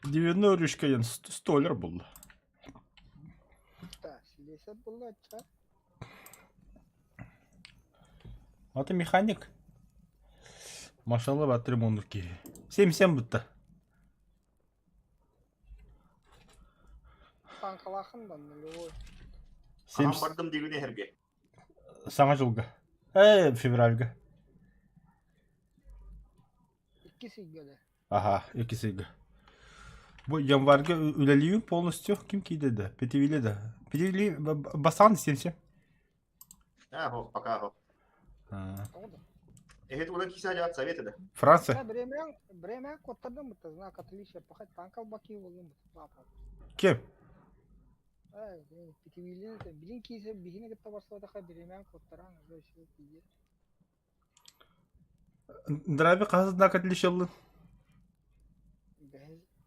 Дневной ручка диэн столяр буолла. Да, слесарь буолла А ты механик? Машалла баттырым оннук киһи. Семсем бутта. Таҥхалаахын да нулевой. Сем... Хаһан бардым диигин эһэргэ? Саҥа дьылга. Э, февральга. Иккис ыйга да. Аха, иккис ыйга. Бу январьга үлэлиибин полностью. Ким киирдэ да? Пятивиле да. Пятивили бастаан истиэм Аа, хо, пока хо. Тоҕо да? Эһит улан киса дьаат совет да. Франция. Бремя, бремя куоттардым бутта знак отличия пахать танкал баки болдум папа. Ким? Э, пятивилин, билин кисе биһини кытта барсыбатаха бремя куоттаран уже все пиздец. Драби хаһыс знак отличия ыллын?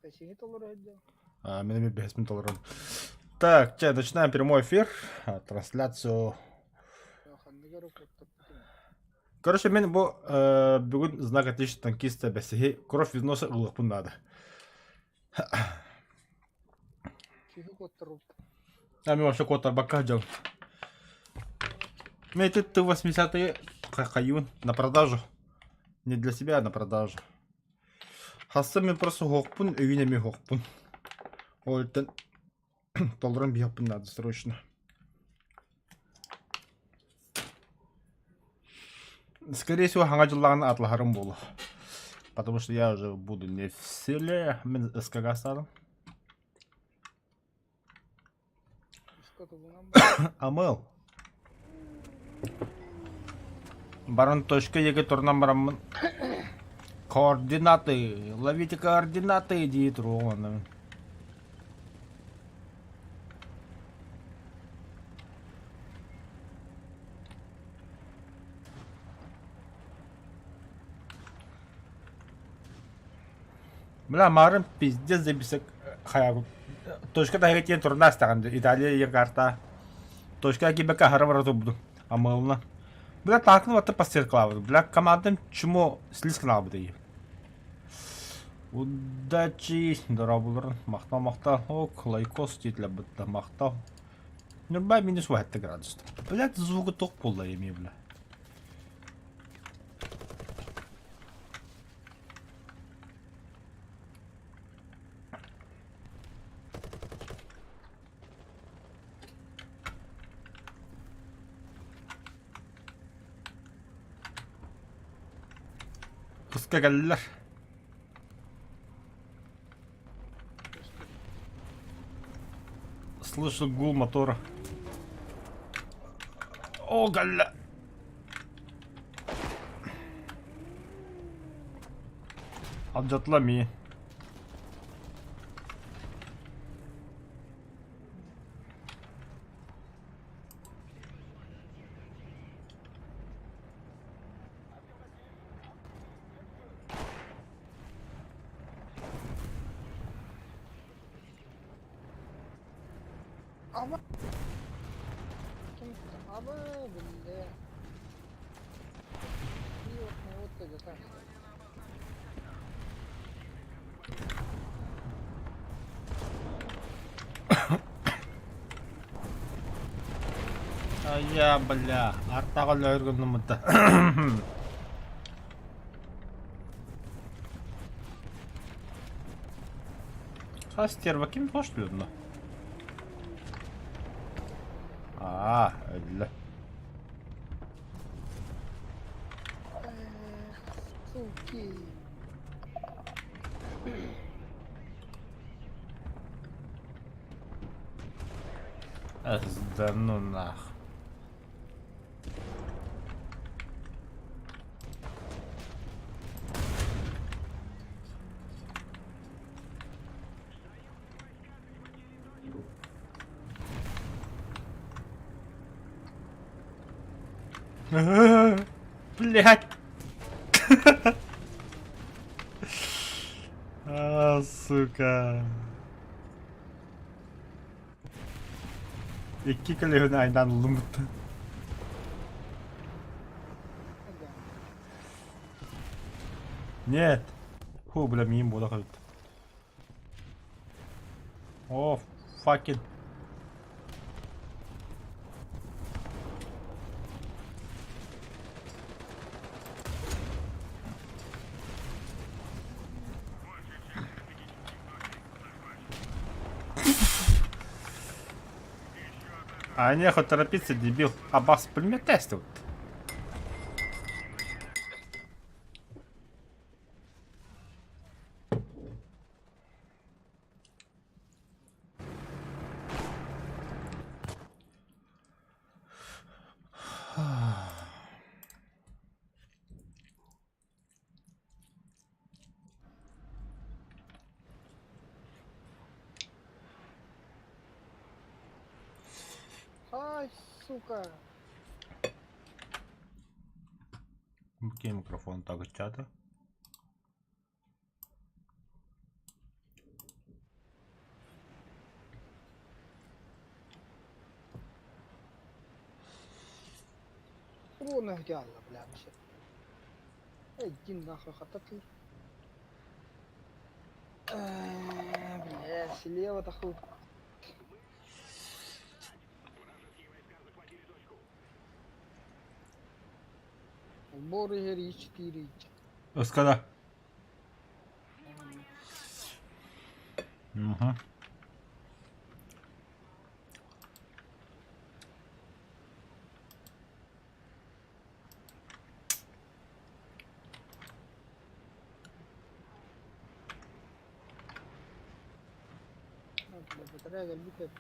Бэсиһи толору А, мен эмиэ бэһэспин толорон. Так, чэ, начинаем прямой эфир, трансляцию. Короче, мен бу бүгүн знак отличия танкиста бэсиһи кровь из носа ылыахпын наада. А мен вообще куоттарбакка сылдьабын. Мен ити Т-80 хайыыбын на продажу. Не для себя, а на продажу. Хасса мен просто уһуохпун, өйүн эмиэ уһуохпун. Ол иһин толорон биһиэхпин наада срочно. Скорее всего, хаҥа дьыллаҕына атлаһарым буолуо. Потому что я уже буду не в селе, мин СКГ стадым. Амыл. Баран точка еге турнан бараммын. Координаты, ловите координаты дии туруоҕум Бля, маарым пиздец забисек хайабыт. Точка таһыгар тиийэн турна астаҕын Италия ийэ карта. Точка кибекка аһара бара турбутум. Амылына. Бля, таакны батта пассеркалаабыт. Бля, командам чмо слизкин аабыт ыйы. Удачи, дорообуларын. Махтал, махтал. Ок, лайкос диэтилэр бытта. Махтал. Нюрба минус 8 градус. Блядь, звугу тох буолла эмиэ, бля. Кыска кэллилэр. Слышу гул мотора. О, галля! Алдьатыла мии. Ама ким аба биллэ. Айа, бля, артаҕа өлөөр гынныммыта. Хас стерва ким пошлюдно? Аа, өллө. Суки. Да ну нах. Блять. А, сука. Икки көлөһүн айдан ылыммыт. Нет. Ху, бля, миин буола хаалбыт. О, fucking. А нехуй торопиться, дебил. А бас пулемет тестил. Ай, сука! Окей, микрофон так чата. Уна идеально, бля, вообще. Эй, иди нахуй, хататли. Бля, слева-то хуй. Убор игры 4. Ыскада. Угу. Батарея кэлбит эбит.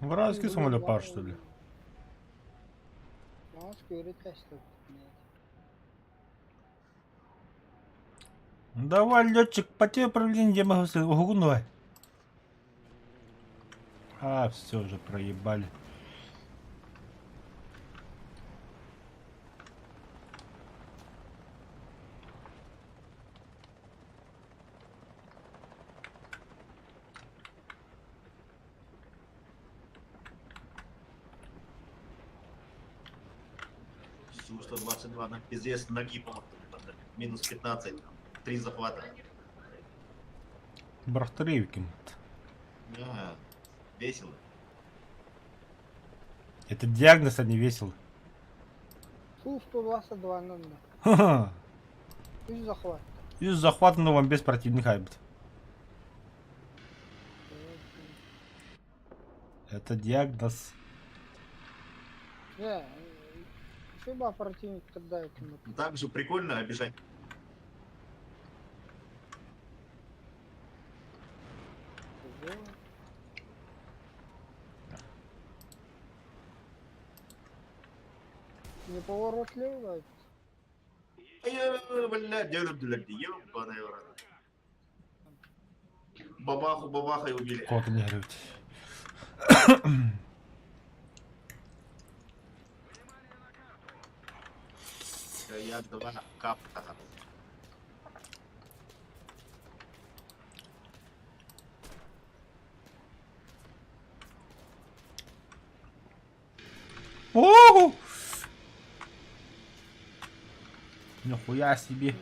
Вражеский самолепар, что ли? Давай, летчик, по тебе управление я могу сказать. Ого, давай. А, все уже проебали. Су-122 на пиздец ноги Минус 15. Три захвата. Брахтаревикин. Да, весело. Это диагноз, а не весело. Су-122 надо. Ха-ха. Үс захват. Из захватанного вам без противника хайбит. Это диагноз. Не, еще бы противник тогда это. Так же прикольно обижать. Не поворотливый. Бля, блядь, ебаный в рот. Бабаху бабахой убили. Кот не говорит. Я два капта. О! Нихуя себе.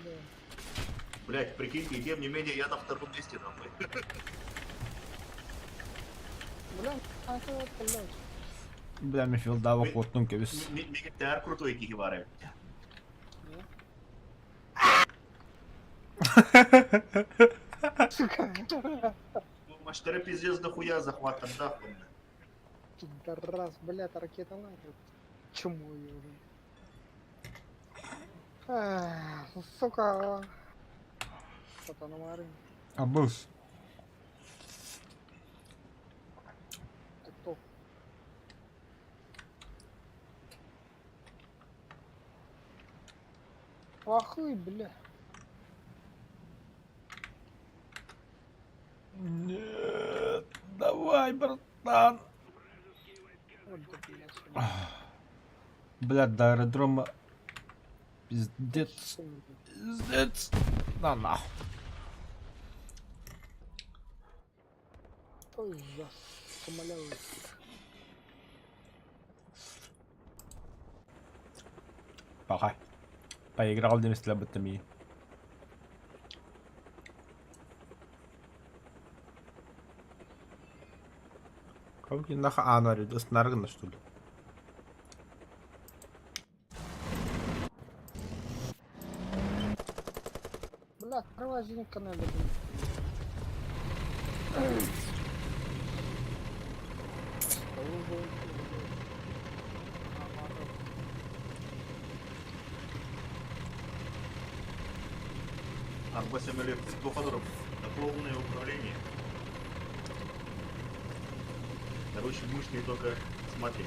Блять, прикиньте, и тем не менее я на втором месте нахуй. Бля, а это блядь. Бля, Мифилдава куоттун кэбис. Мигитар крутой кихивары. Сука. Маштары пиздец дохуя захват там нахуй. Пидорас, блядь, ракета лазит. Чему ее уже? Сука. Сатана Абыс. Ты кто? Плохой, бля. Нет, давай, братан. Вот да, блядь, сюда. Бля, до аэродрома. Пиздец. Сука. Пиздец. На нахуй. Ой, я самолет. Пока. Поиграл для ми. Как нахуй а, наргана, что ли? Бля, провозник надо, блин. Арба самолет Походоров на полное управление. Короче, мышкой только смотри.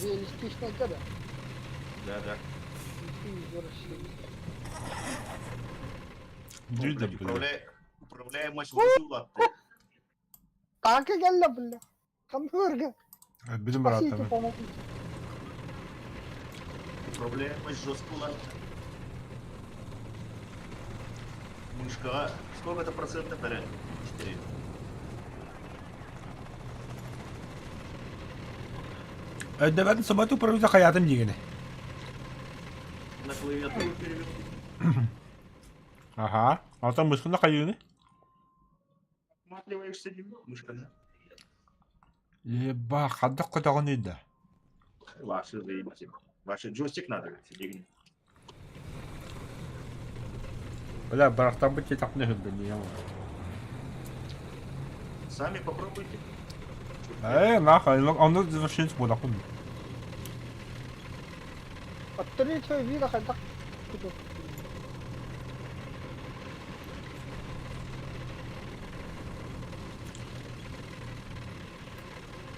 Реалистично да? Да, да. Дүйдэ Управляй, управляемость высыла. Танка кэллэ бля. Хамбурга. Билим Спасите, братан. помогите. Управляемость жестко Мышка. Сколько это процентов? 4. Өйдөбөтүн субботу управление хаятым дигини. На клавиатуру перевел. Ага. А там мышканы хайыыны? Отматливаешься мышка. Еба, хаддак котоҕун ыйда. Ваши заебать. Ваши джойстик надо, сидигни. Бля, барахтан бит так не хылдын я. Сами попробуйте. Э, нахуй, ону завершить буолахпын. Оттон вида хайдах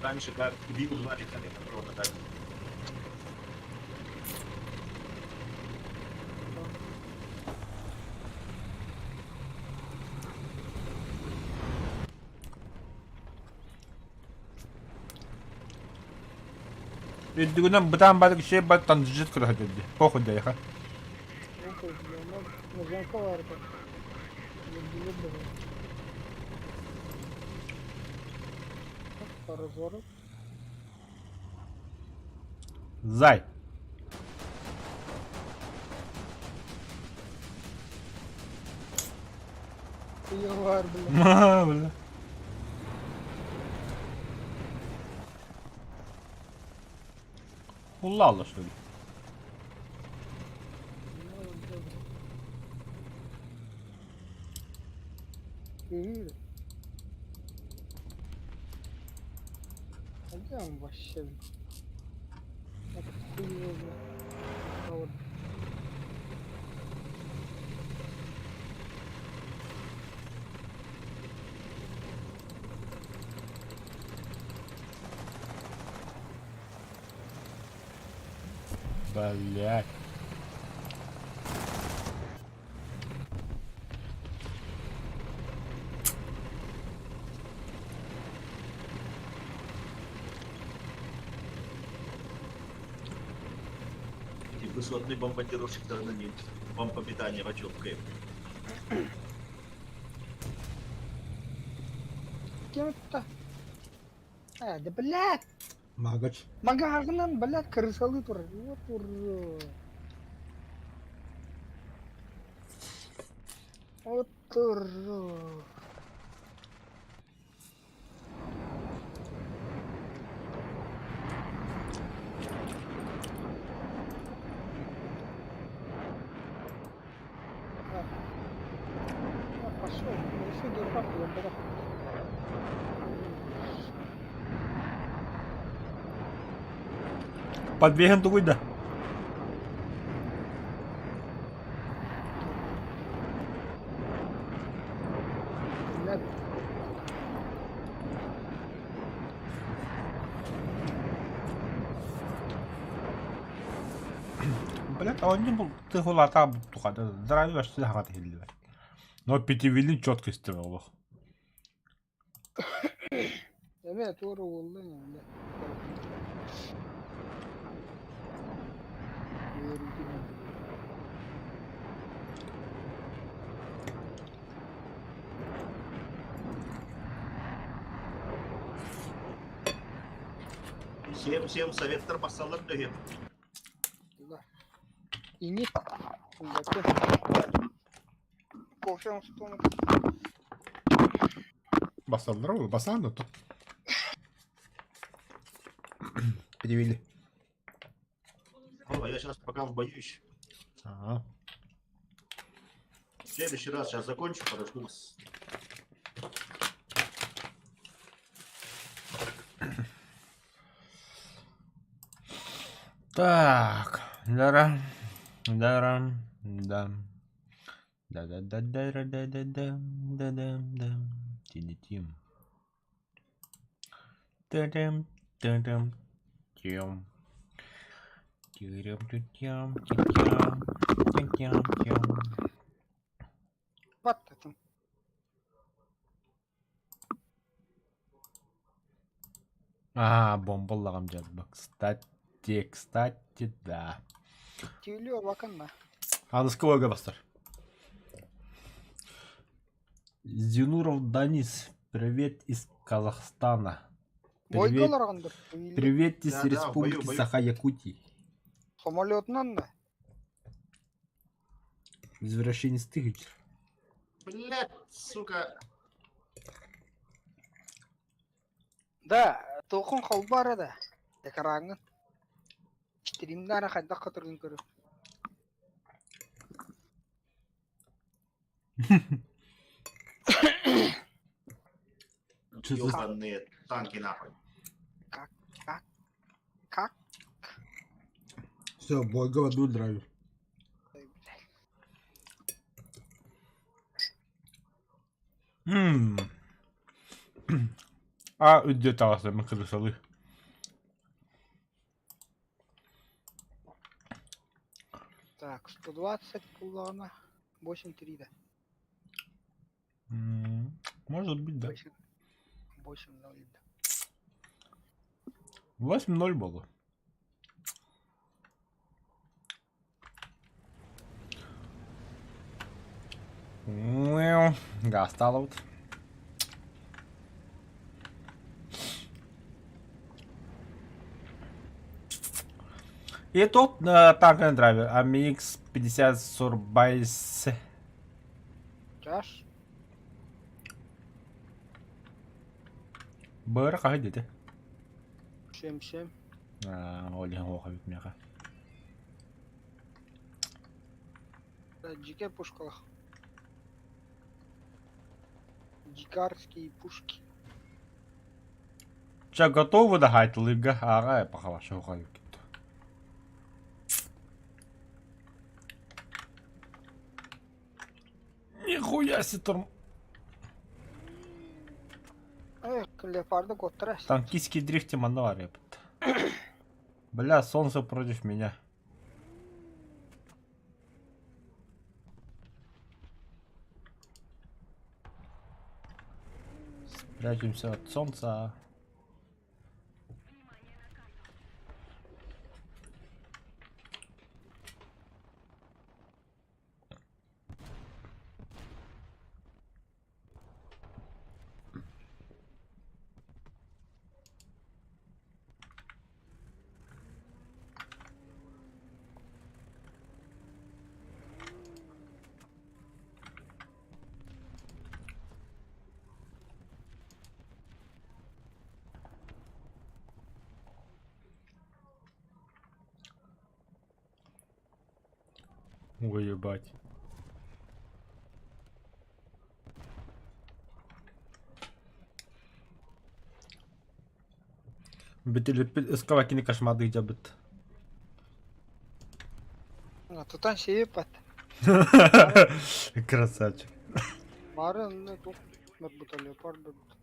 Раньше как вилл 2 просто так. Үрдүгүнэн бытаан бары киши бар тандыжыт көрөһөдөрдү. Похуй да Зай. Егор, бля. Бля. Улла что ли? А где он вообще? Это хуй его, бля. А вот. Блять. И высотный бомбардировщик должны не бомбометание в Кем это? А, да блядь! Магач. Магаҕынан, блядь, крысалы турар. Вот урод. Вот урод. А, пошел. Реши географию, я буду. Подвиган тугуй да. Блядь. Блять, а он не был ты хулата тухада. Здравия вообще хагат хилли. Но пятивилин четко истемел. Эмээ туора уолла блядь. Всем, всем советтар бассаллар дөһү. Ини. Кофе оҥостуом. Басаллар ол, басаан да тут. Перевели. А я сейчас пока в бою еще. Ага. В следующий раз сейчас закончу, подожду вас. Так, дара, дара, да. Да да да да да да да да да да да Ти-ди-тим. Та-дам, та-дам, тем. Тирям-тю-тям, ти-тям, тя-тям-тям. Баттатым. А, бомбаллаҕым дьарба. Кстати, кстати, да. Түүлү олаканна. Аныскы ойга бастар. Зинуров Данис, привет из Казахстана. Бойга Привет, олоргондор. привет из Да, да, в бою, Республики в бою. Саха-Якутии. Самолетунан да. Извращенец тысяч. Блядь, сука. Да, тоқын холбара да. Экраңын. Стримнара хайдах которын көрү. Чё за- Ёбаные танки нахуй. Как? Как? Все, бойга в аду драйвер. М. А, үрдүө таҕыстым кырысалы. Так, 120 куллаҕына 8-3 да. М, Может быть, да. 8 8-0 да. 8-0 было. Гаастаалабыт. И тут танковый драйвер AMX 50 Surbice. Чаш. Быр хаһы диэтэ? 7-7. Аа, ол иһин уоха эбит миэхэ. Дикая пушкалах. Дикарские пушки. Чэ, готовы да хаайтылыырга ааҕа пахалаша ухайыккит. Нихуя себе торм... Эх, леопарда готтарас. Танкистский дрифте манна бар епт. Бля, солнце против меня. Спрячемся от солнца. Ой, ебать. Бүтүлүппүт ыскабакини кошмарды дьабыт. Тутан сиэппэт. Красавчик. Бары онно туох барбыта леопард барбыта.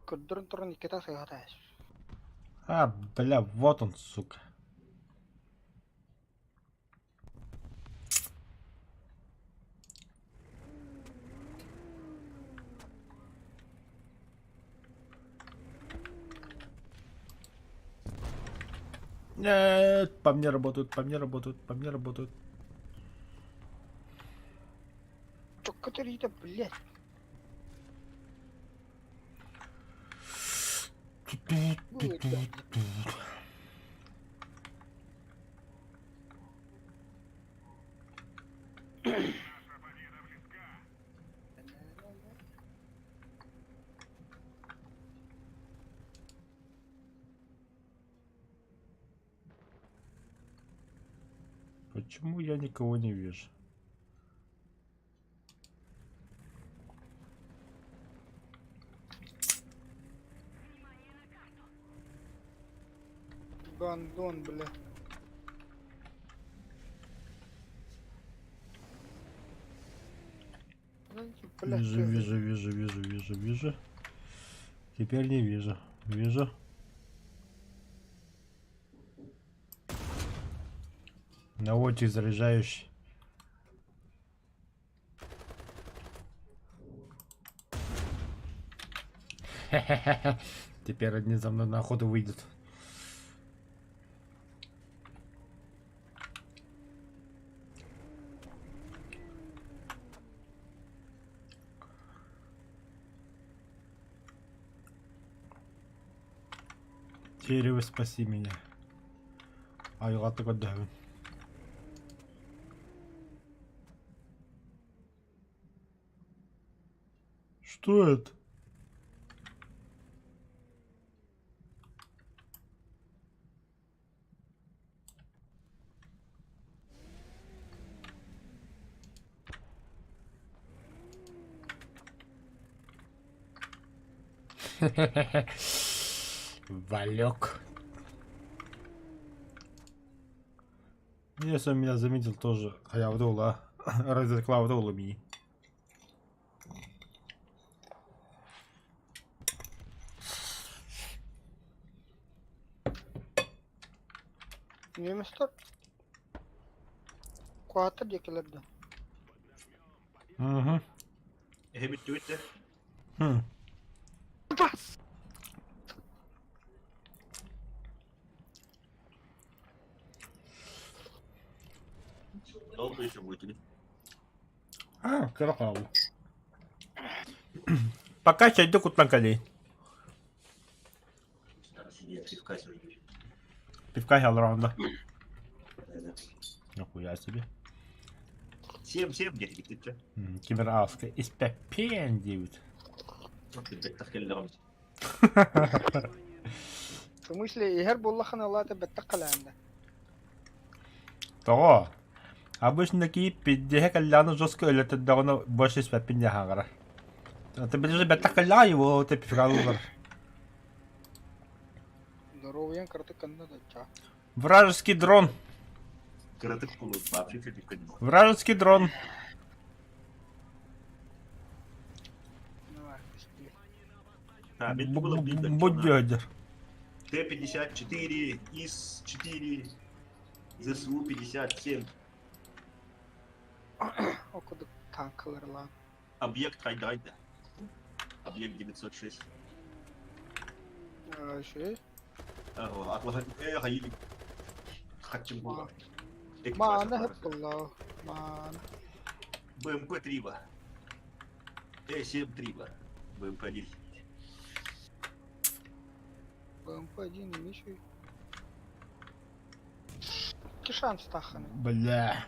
Көрдөрөн туран иккитэ сыһата А, бля, вот он, сука. Нет, по мне работают, по мне работают, по мне работают. Чокко төрүтэ, блядь. Бу ыйда. Почему я никого не вижу? Гандон, бля. Ну, бля, Вижу, ты- вижу, вижу, вижу, вижу, вижу. Теперь не вижу. Вижу. Наводчик заряжающий. Хе-хе-хе. Теперь одни за мной на охоту выйдут. Дерево, спаси меня. Айылҕата көрдөһөбүн. Что это? Валек. Если он меня заметил тоже, я вдула. Разекла вдула ми. Немецтер Куатыр диэкилэр да. Угу. Эһэ бүттүбүт да. Хм. Бас! Долго еще будете? А, кыра Пока чайды куттан кэлий. Сидеть, пивка сегодня. Пивка раунда. Нахуя себе. 7-7 где-то. Кибераска из 5 9. В смысле, иһэр буоллаххына ылаата бэттэх халаанда. Тоҕо? Обычно такие пиздеһэ кэллэҕинэ жестко өлөтөрдөҕүнэ больше испэппин диэн хаҥара. Это ближе бэттэх кэллэҕэ его ты пивка Здоровьян кыратык канна да ча. Вражеский дрон! Кыратык кулут, вообще пивка не Вражеский дрон! Давай, пошли. А, мен было видно, Будь дядя. Т-54, ИС-4, ЗСУ-57, Окудук танкалар лаан. объект Хайдайда. Объект 906. Үчүгэй. Атлахан, хайили. Хачым була. Маана хөп буолла. Маана. БМП-3 ба. Т-7-3 ба. БМП-1. БМП-1 эмиэ Икки шанстааххыный. Бля.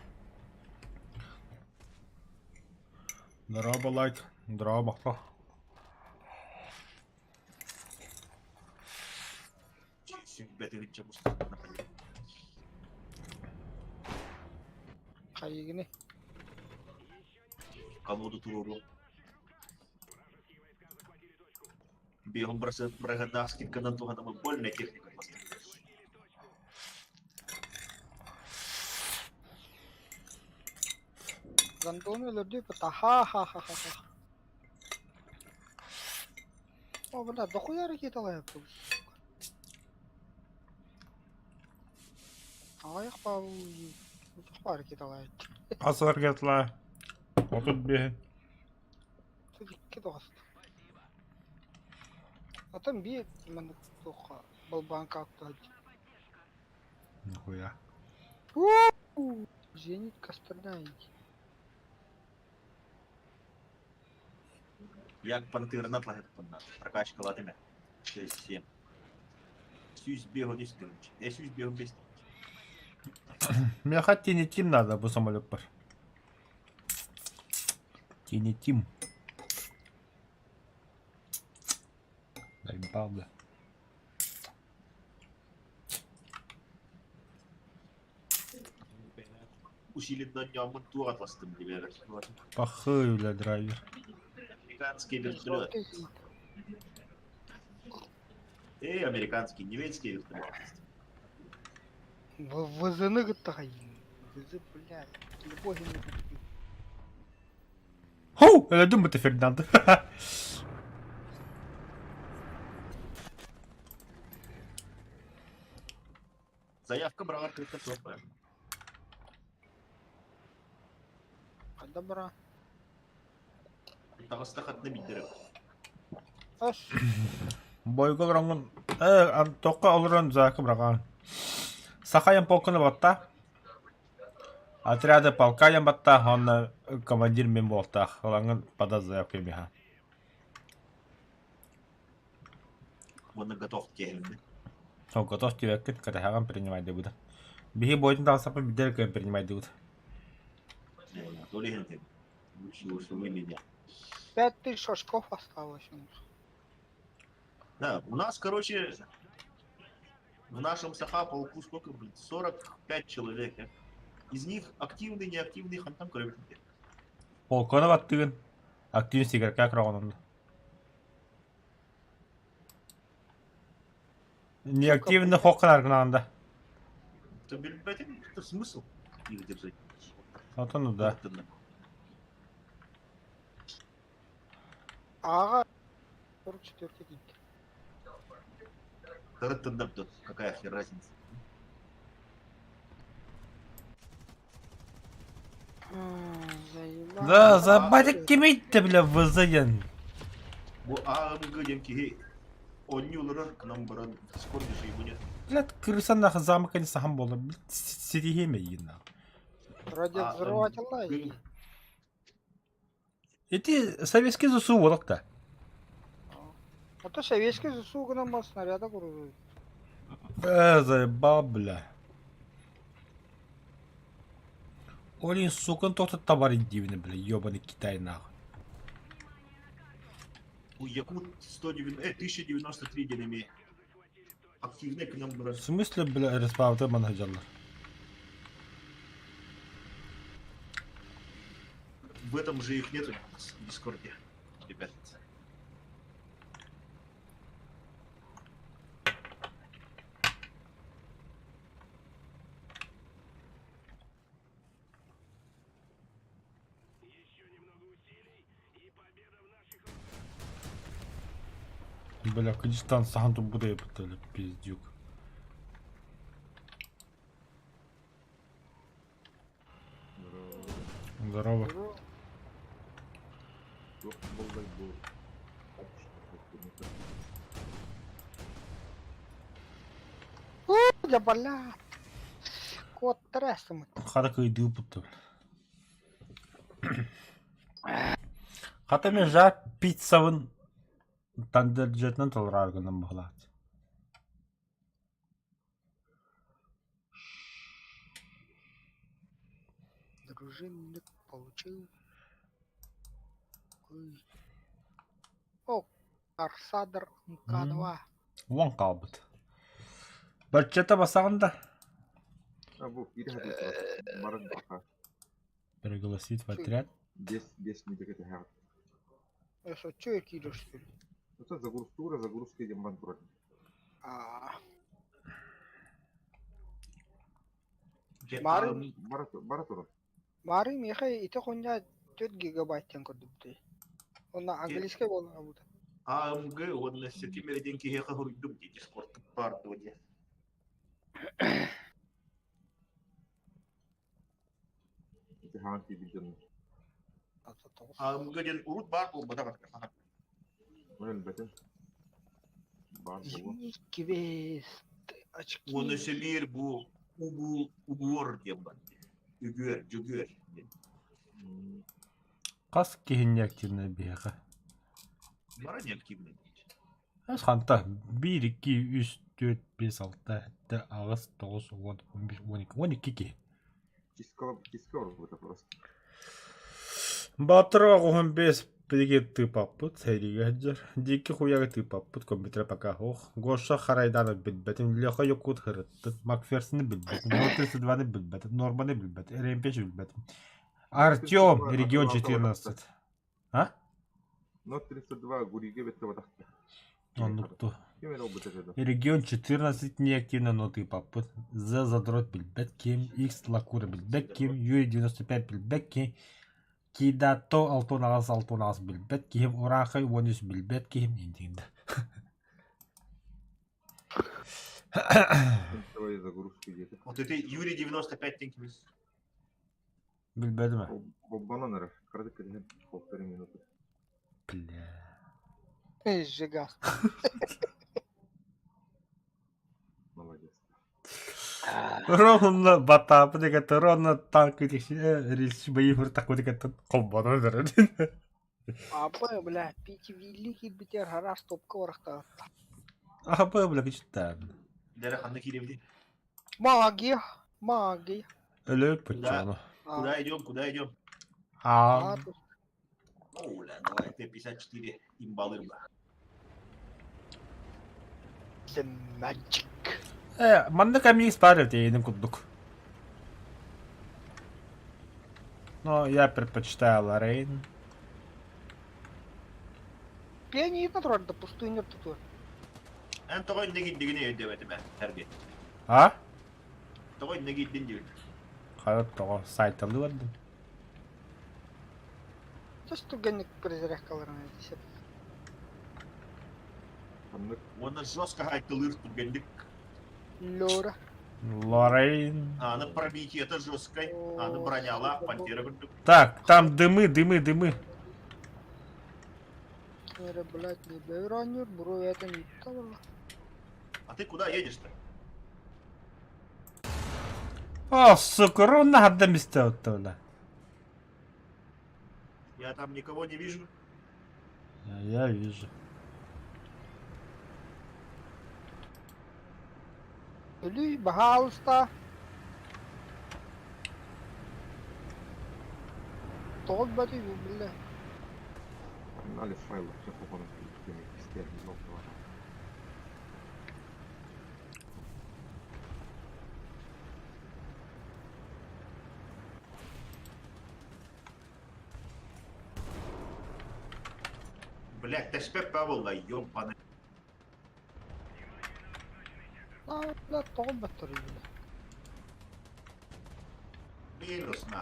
Дороба лайк, дороба кто. Хайыгыный? Колоду туруору. Бегом бросает скидка на тугана больная техника просто. Гондону өлөрдүү бата ха-ха-ха-ха-ха. О, бля, дохуя ракеталаах Аҕыйах баа ракеталаах Хас ракеталаах? 35. Икки тоҕуста. Оттон биир маннык туохха балбаанка Нихуя. Зенитка стреляет. Як пантера на плагет Прокачка латыми. 6-7. 153 тыһыынча. 155 тыһыынча. Миэхэ Тинитим надо бу самолеппар. Тинитим. Заебал, бля. Усиленный ньоомун туох атластым диэбэр. Пахы, бля, драйвер. Американский вертолет. Эй, американский, немецкий вертолет. ВЗ-ны кытта хайын. ВЗ, блядь, любой не Хоу! Өлөдүм бу Фердинанд. Заявка быраҕар кытта суох баар. Ханна бара? Таҕыста хатна биирдэрэ. Ас. Бойго олороҥҥун э тохха олорон заявка быраҕаҕын. Сахайан полканы батта. Отряды полкайан батта, онно командир мин буолтаах. Ылаҥҥын пода заявка миха. Уонна готов диэһиннэ. Ол готов диэбэккит, кэтэһэҕин принимайдыбыт. Биһи бойдун таҕыстахпыт бидэр кыайан принимайдыбыт. То ли иһин Лучше вы меня. 5000 очков осталось у них. Да, у нас, короче, в нашем Саха полку сколько, блин, 45 человек. Э? Из них активный, неактивный, хантан көрөбүт. Полканы баттыгын, активный сигарка кроҕонунна. Неактивный хоккан аргынаанда. То билбэтим, это смысл их держать. Отон ну да. Ага, 44 день. Какая хер разница? Да, забатик кимейт бля ВЗ-ен. Бу АМГ диэн киһи оонньуу олорор, гынан баран Дискорде же его нет. Блядь, крыса нахуй замок не сахан буолла. Блядь, ситиһиэм эйигин нахуй. Вроде взрыватель. Ити советский ЗСУ буолак да. А то советский ЗСУ гынан бар снаряда куру. Э, заебал, бля. Олин, сука, тохто товар дивный, бля, ебаный Китай нахуй. У Якут 109, 1093 денеми. Активный к нам В смысле, бля, респавты манхаджалар? В этом же их нету в Дискорде, ребят. Бля, Кыргызстан сахан турбута еппитэ, пиздюк. Здорово. Дьэ бля. Куоттара сымыт. Хара кыйдыы Хата мен жаа пиццабын тандырдьытынан толороор гынан быһылаат. Дружинник получил. Ой. О, Арсадр МК-2. Уон хаалбыт. Баччата басаҕын да? А бу киирэ баран баха. Пригласить в отряд. 5 минут кэтэһэҕит. Соччо киирэр что ли? Это загрузка, загрузка диэн баран турар. А, Дьэ, Мары- Бара бара турар. Мары миэхэ ити хунньа 4 гигабайт диэн көрдүбүтүй. Онно английскай буолан бута. АМГ уонна ситим эрэ диэн киһиэхэ суруйдум дии Дискордка баар дуо диэн. Ити хаан тиийбит дьоннор. АМГ диэн урут баар буолбатах Ол элбэтин. Баар буолуо. Квест, очки. Уонна сэлиир бу угу угуор диэн бар. Үгүөр, дьүгүөр диэн. Хас киһини активнай биһиэхэ? Бара не активный. Ас ханта биир, икки, үс, түөрт, биэс, алта, сэттэ, аҕыс, тоҕус, уон, он биир, он икки, он икки киһи. Киска орбута просто. Батыр оҕуһун биэс билигин тыыппаппыт, сэриигэ сылдьар. Диэки хуйага тыыппаппыт, компьютера пока суох. Гоша Харайданы билбэтим, Леха Якут һырыттын, Макферсоны билбэтим, 032-ны билбэтим, Норманы билбэтим, Ремпеч билбэтим. Артем, регион 14. А? 032 Гуриге бетте батахта. Оннук ту. Ким эрэ ылбыт этэ да. Регион 14 неактивно, но тыыппаппыт. З задрот билбэт ким, X Лакура билбэт ким, Юрий 95 билбэт ким, Кидато алтан аҕыс алтан аҕыс билбэт киһим, Урахай уон үс билбэт киһим диэн Твою загрузку диэтэ. Вот это Юрий 95 тенкимис. Билбэтим ээ. Холбонон эрэр. Кыратык кэтэһэн полторы минуты. Бля. Эй, сжигас. Молодец. Ровно батаапы дэгэтэ, ровно танк рельс боевыр такой дэгэтэ холбонон эрэр. Апа, бля, пятивилли киирбитигэр араас топка барахтаатта. Аха, бля, кичтаан. Дэрэ ханна киирэбитий? Магия, магия. Өлө пуччону. Куда идем, куда идем? А. Оля, давай, Т-54 имбалырба. The magic. Э, манна кэмник спарив тиэйиним курдук. Но я предпочитаю Лоррейн. Пианино турар да пустыня тутур. Эн тоҕо иннэ киирдигин өйдөөбөтүм ээ, Сергей. А? Тоҕо иннэ киирдин диибин. Хайа тоҕо сайталыы бардым. Сөс түргэнник перезарядкаларын этисеп. Ханнык Уонна жестко хайтылыыр түргэнник. Лора. Лоррейн. Аны пробитиета жесткай, аны бронялаах, пантера курдук. Так, там дымы, дымы, дымы. Эрэ, блядь, не бэйронньур, буруй этэн ыытта буолла. А ты куда едешь-то? О, сука, ровно хадда месте оттуда. Я там никого не вижу. Я вижу. Өлүй, баһаалыста. Тоҕо өлбөтүй бу, бля. Погнали файлы, все хопанов ёб вашу. Блять, тэспэт Павел, ёбаный. А, бля, тоҕо өлбөттөрүй, бля. Минус на.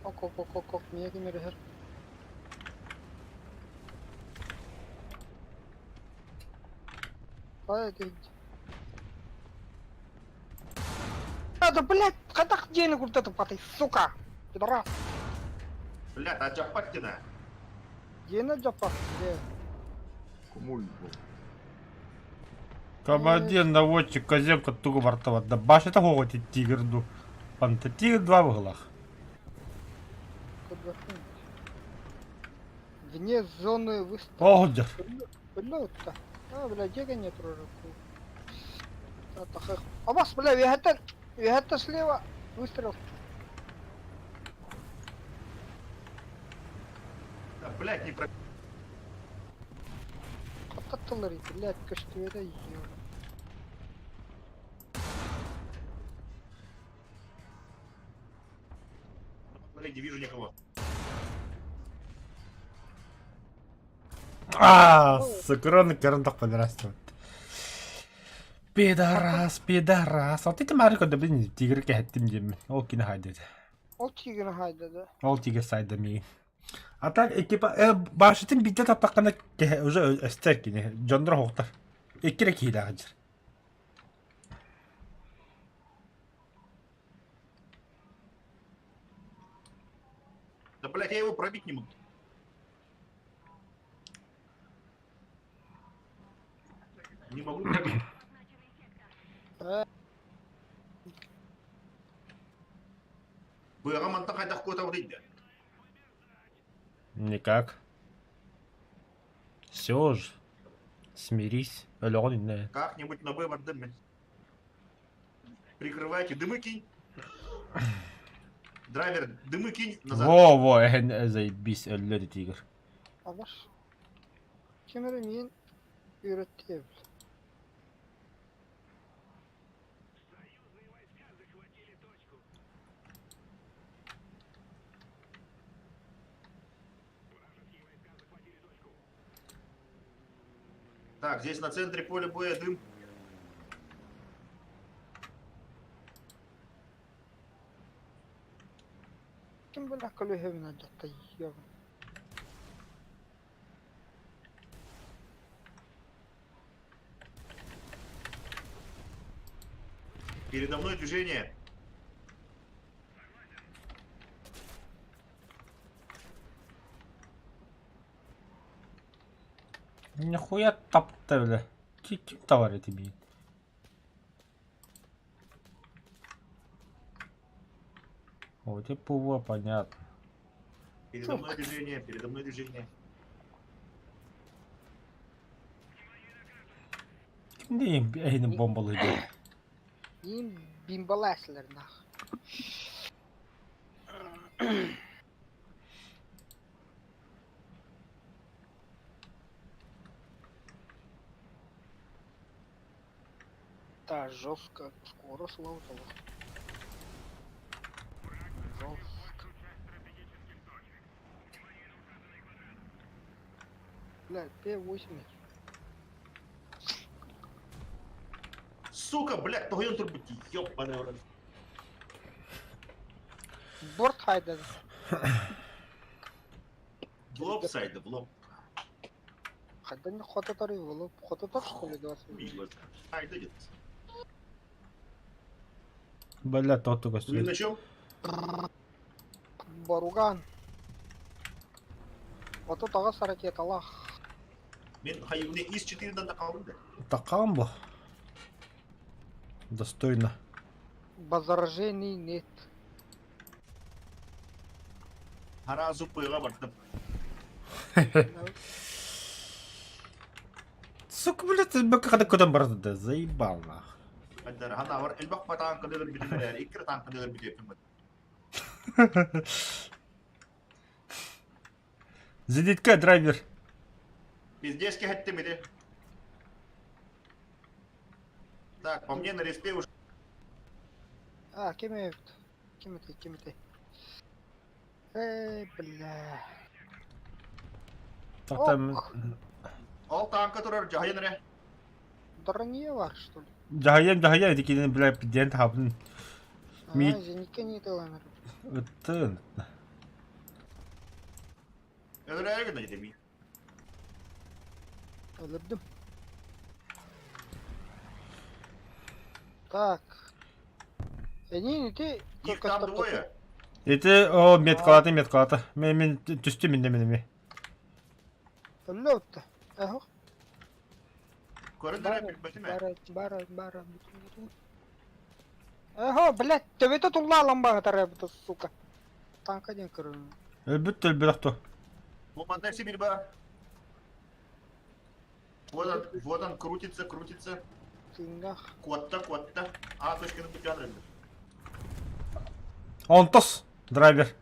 Ок, ок, ок, ок, ок, миэхэ ким эрэ иһэр. Хайа ити А, да, блядь, хайдах дьиэни курдатыппатый, сука! Пидорас! Блядь, а Джапаттина? Дьиэни дьаппат, дьиэ. Кумуль был. Командир, наводчик, Коземка тугу бартоват. Да башня того тигр ду. Панта тигр два в углах. Кодвахын. Вне зоны выстрела. О, дьэр. Бля, А, бля, дьиэгэ нет Абас, бля, үөһэттэн, үөһэттэн слева выстрел. Да, блядь, не про... Хаттаттылар, блядь, көстүбэтэ ё. Смотри, не вижу никого. А, сукрон керн так Пидорас, пидорас. Вот это Марко, да блин, тигр кэһэттим диэммин. Ол кини хайдыт. Ол тигр хайда да. Ол тигр сайда миигин. А так экипа башытын биирдэ таптаххына уже өстөр кини. Дьоннор оһохтор. Икки эрэ киһилээх дьэр. Да, блядь, я его пробить не могу. Не могу пробить. Быаҕа мантан хайдах куотабытый да? Никак. Все ж. Смирись. Өлөҕүн иннэ. Как-нибудь на Б бардым мин. Прикрывайте, дымы кинь. Драйвер, дымы кинь назад. Во-во, эһэн заебись, өллө ди тигр. Абаш. Ким эрэ миин үөрэттиэ эбит. Так, здесь на центре поля боя дым. Ким бэлэх көлүөһэбин алдьатта ёбун. Передо мной движение. Нихуя тапта, бля. Ким товар это имеет? О, тебе ПВО понятно. Передо мной движение, передо мной движение. Ким эһини бомбалыы Им бимбаласлар нах. Да, жестко. Скоро слаутало. Жестко. Бля, П8. Сука, блядь, тоһуйан турбут ёбаный в рот. Борт хайда. В лоб сайда, в лоб. Хайда не хототор в лоб. Хототор что ли 20? Хайда где-то. Бля, тот только Вы на чем? Боруган. Вот тут аҕыс ракеталаах. Мин хайыгны ис 4-дан да қалдым да. Такам бу. Достойно. Возражений нет. Сразу пыға бардым. Сука, блядь, когда куда барды да заебал нах. Хайдар, хана бар, элбэх танкалар бүтүннэр, икки танкалар бүтүннэр. Зенитка драйвер. Пиздец кэһэттим ити. Так, по мне на респе уже А, ким эбит? Ким этэй, ким этэй? Эй, бля. Так там Ох. Ол танка турар дьаһайан эрэ. Дрония бар, что ли? Дьаһайан дьаһайан ити кинини бля диэн таһабын. А, Ми- зенитка не таланар. Ыттын. Өлөрөөрү гына дии. Өлөрдүм. Так. Эниин ити Их там двое. Ити о меткалата меткалата. Мен мен түстүм инде мен эми. Өллө утта. Эхо. Көрөн эрэ билбэтим ээ. Бара, бара, бара. Эхо, блядь, төбөтө тулла ламбаға тарабыта, сука. Танка диэн көрөм. Өлбүт өлбөрөх ту. Бу манна Сибирь ба. Вот он, вот он крутится, крутится. Тыыннаах. Куотта, куотта. А точканы бүтэн рынды. Онтос драйвер.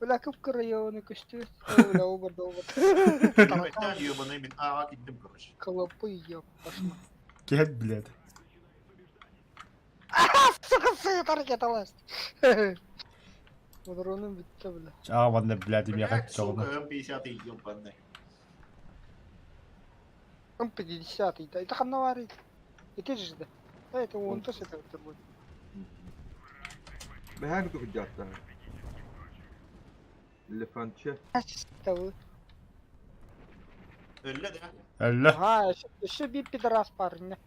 Бля, кып-кыра ебаный көстүү. Бля, обырды, обырды. Билбэттэн ебаный мин ааҕа киирдим, короче. Клопы еб пошла. Кет, блядь. Сука, сыт ракеталась. Модронум бүттэ, бля. Аа, ванна, блядь, имя Блядь, сука, чоҕуна. М50 ебаный. М50, да. Это ханна варит. Это же, да. Да, это он тоже это будет. Бэһээн кутук Лефанче. Того. Өллө да. Өллө. Ага, еще би пидорас парня.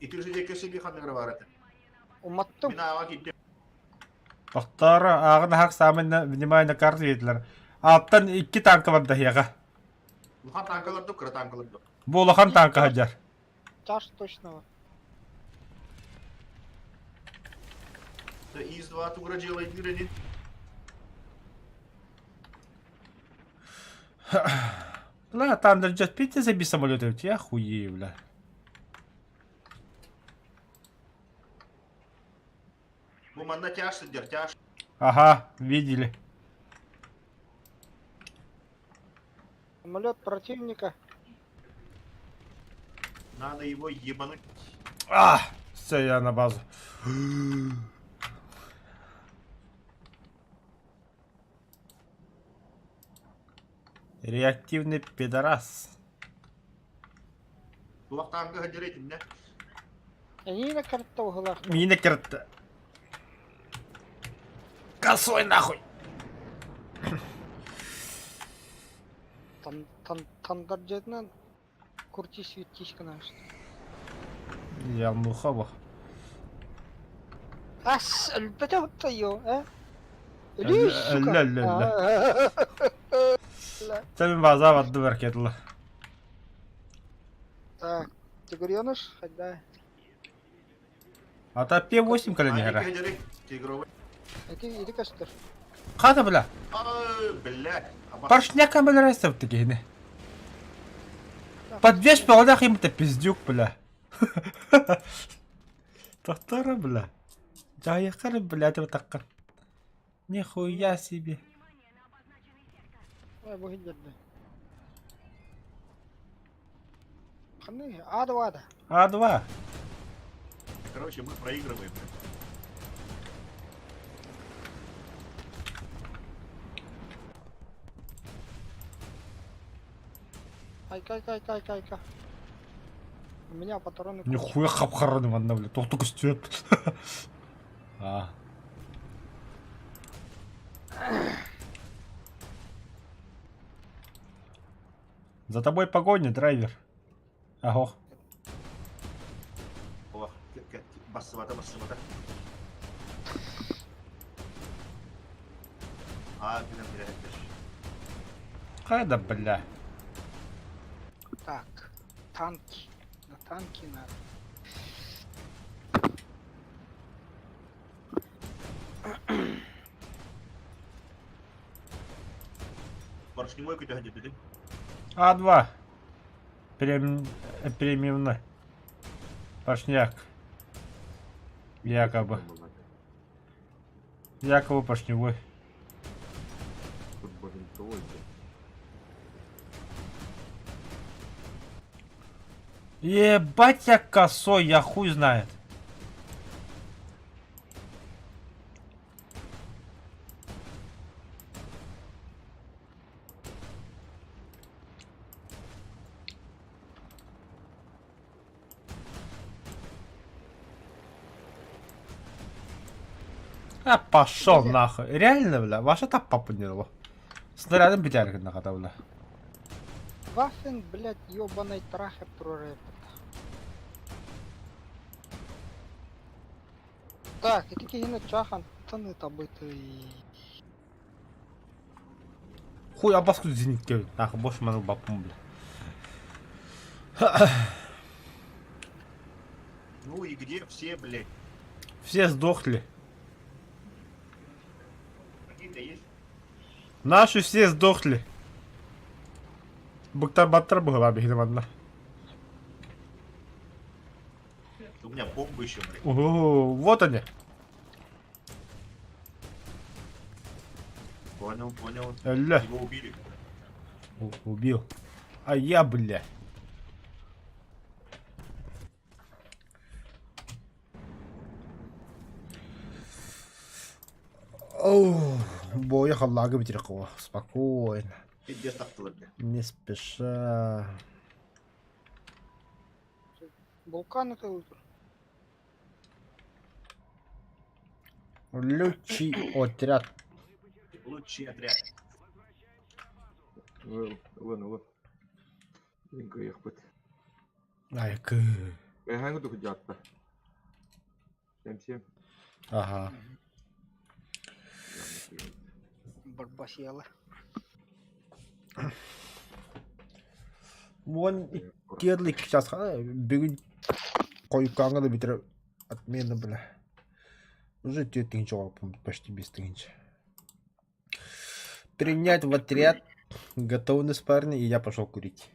Ити уже диэки сөбүй ханныгар бар этэ. Уматтым. Мин ааҕа киирдим. Тохтоор ааҕын аһак саамай внимание на карту диэтилэр. Аттан икки танка барда эһиэхэ. Улахан танкалар дук, кыра танкалар дук. Бу улахан танка сылдьар. Чаш точного. Это ИС-2 тугра делает дыры. Бля, там даже пить заби самолеты, я хуею, бля. Бу манна тяж сидер, тяж. Ага, видели. Самолет противника. Надо его ебануть. А, все, я на базу. Реактивный пидорас. Туохтаанга сылдьар итиннэ. Эйиэнэ карта уһулаах. Мина керт. Косой нахуй. Тандардьетынан курти светись гынааст. Я муха бу. Ас өлбөтө оттойо, э? Өлүү, сука. Өллө, өллө, өллө. Сен база барды беркетла. Так, Тигреныш, хайда. Ата П8 кэлэн иһэрэ. Тигровый. Ити ити көстөр. Хата бля. Ай, блядь. Поршняка бля таки. Подвес палдах им это пиздюк, бля. Тохтора, бля. Жайықар, бля, деп таққан. Нихуя себе. Ой, бу хилдерде. Ханны, А2 да. А2. Короче, мы проигрываем. Айка, айка, айка, айка, айка. У меня патроны. Нихуя хап-хараны манна, бля. Тоқту көстүөп. А. За тобой погоня, драйвер. Ого. О, бассыбата, бассыбата. А, гынан билэһэттэр. Хайда, бля. Так, танки. На танки надо. Поршневой көтө где А2. Прем... Премиумный. Поршняк. Якобы. Якобы поршневой. Ебать я косой, я хуй знает. А пошел нахуй. Реально, бля, ваша та папа не дало. Снарядом битярик нахата, бля. Вафен, блядь, ёбаный трахер прорепет. Так, ити киһини чахан таны табыты. Хуй абаску зенитке, нахуй, больше маныл бапум, бля. Ну и где все, блядь? Все сдохли. Какие-то есть? Наши все сдохли. Буктар баттар бугала бихидим одна. У меня бомбы еще, блядь. Ого, вот они. Понял, понял. Ля. Его убили. Убил. А я, бля. Оу, боя халлага битиркова. Спокойно. Пиздец тахтылар, бля. Не спеша. Вулкан это утро. Лючий отряд. Лучший отряд. Ылын, ылын. Мин кыайыахпыт. Ай, кы. Эһээҥи духудьаатта. Сем-сем. Ага. Барбасела. Вон керлик сейчас бүгүн койуккаҥҥа да бүтэр отмена бля. Уже 4 000 почти без тысячи. Принять в отряд. Готовность, парни, и я пошел курить.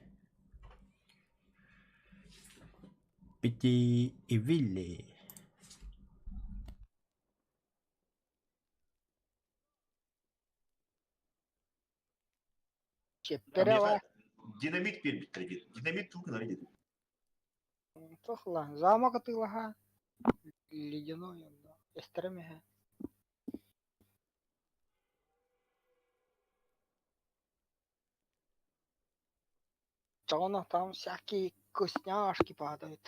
Пяти и Вилли. Чепперева. Динамит перед Динамит тук нарядит. Тохла. Замок атыылаһа. Ледяной онно. Эстэрэмэһэ. Чоно там всякие вкусняшки падают.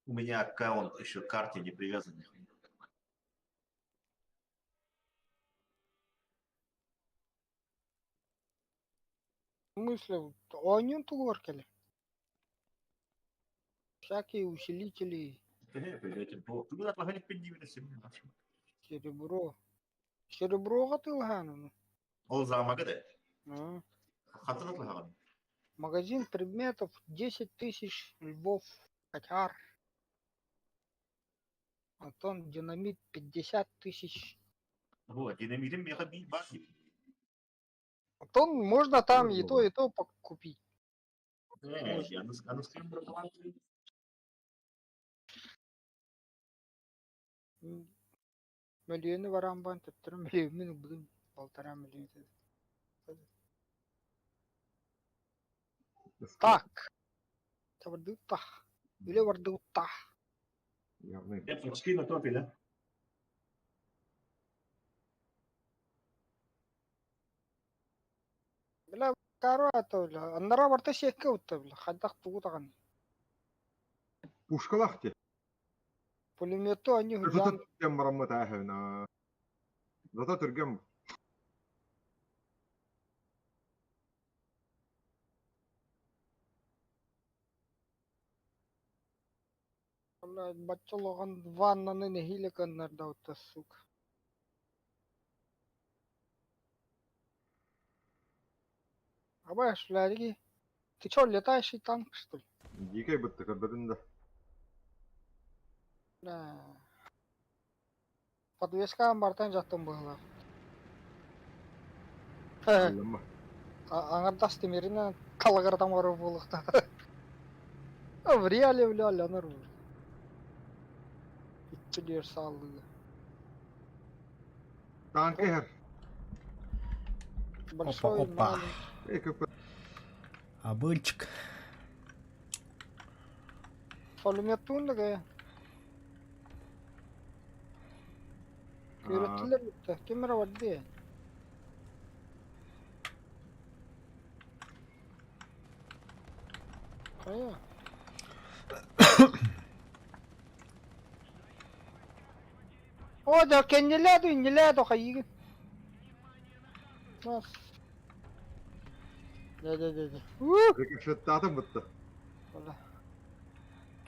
У меня аккаунт еще к карте не привязан. В смысле, оонньуун тугугар кэлэр? Всякие усилители, серебро. Сереброҕа тылаһаан ону. Ол замага да. А. Хантан атылаһаҕын? Магазин предметов 10 000 львов котяр. Антон динамит 50 000. Вот, динамитым меха би бар. Антон можно там и то купить. Я на стрим Мөлүйүөнү баран бан төттөрү мөлүйүөммүн ылбытым полтора миллиона. Так. Табардыттах. Үлэ бардыттах. Явно. Я почти на топе, да? Бля, карата, бля. Аннара барта сиэккэ утта, бля. Хайдах тугу даҕаны. Пушкалаах дии. Пулемету они Зато худян түргэн бараммыт ааһына. Зато түргэн. Бля, баччалаҕан ваннаны нэһиилэ кыннарда утта, сука. Абаш, бля, ты чё, летающий танк, что ли? Дикэй бытты көрбөтүн да. Бля. Подвеска бартан жаттым была. Аллама. Аңардас темиринен калагырдан барып булыкта. В реале, бля, алянар бу. Иччилер саллыгы. Танк эхер. Большой, опа. маленький. Эй, көпө. Абыльчик. Пулемет тундага. Үйрөттүлөр бүттү. Кемер барды. Кая? О, да кеннеле иннеле хайыгын. Нас. Да, да, да, да. У! Рикошеттаатым бытты. Бала.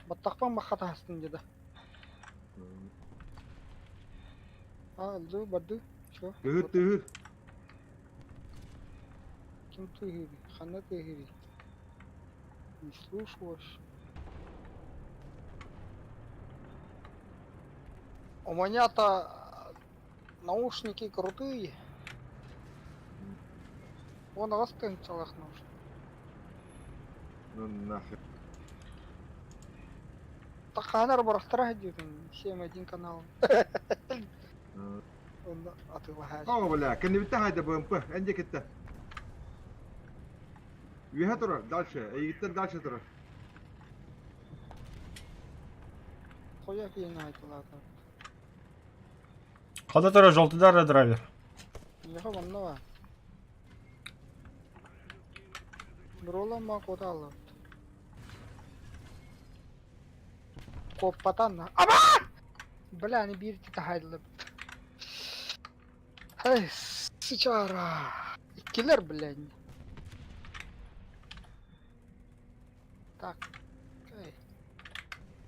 Баттахпан махата хастын деді. А, алды, барды. Чё? Тыһыр тыһыр. Ким тыгыри? Хана тыгыри? Не слышу вообще. У меня-то наушники крутые. Вон целых наушников. Ну нахер. Так ханар барахтара дедим. 7-1 канал. Он атылаһар. О, бля, кэннибиттэн хайда БМП, эн диэкиттэн. Үөһэ турар, дальше, эйигиттэн дальше турар. Хуя киин айтылата. Хада турар желтыдар драйвер. Нехо манна Брола ма коталы. Коппатан. Аба! Бля, они бир тита хайдылып. Эй, сычара. Иккилер, блядь. Так. Эй.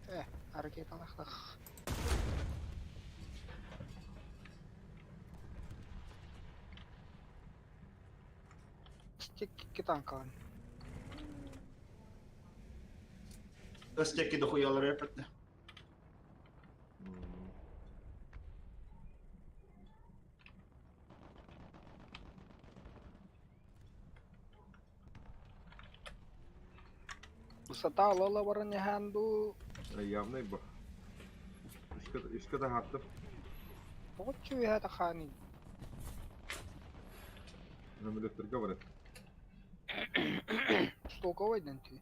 Э, ракеталахтах. Стик танкалан. Өстеки дохуялары эппэтэ. Высота ыла баран иһэн дуу. Явный бу. Үскэ, үскэ таһаартым. Тоҕоччу үөһэ тахааный. Самолеттарга барар. Столковай дэнти.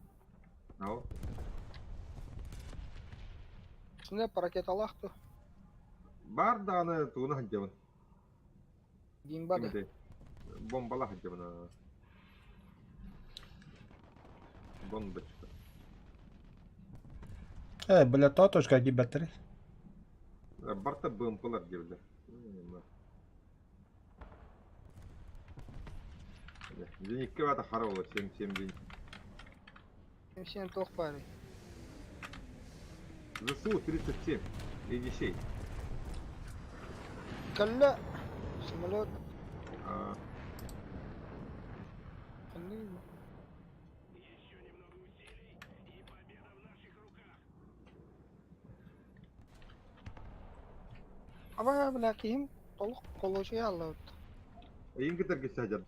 Ау. Снэп ракеталаах ту. Бар даҕаны тугуна сылдьабын. Бимба да. Бомбалаах сылдьабын. Бомбочка. Э, бля, то точка гибетери. Барта БМПлар диэбилэр. Зеникке бата хара буолар, 77 день. Сен туох баарый? ЗСУ 37. Едисей. Кэллэ самолет. А, Ханнык Аба бля киһим толук холуочуйа аллабыт. Эйин кытаргы саадьар.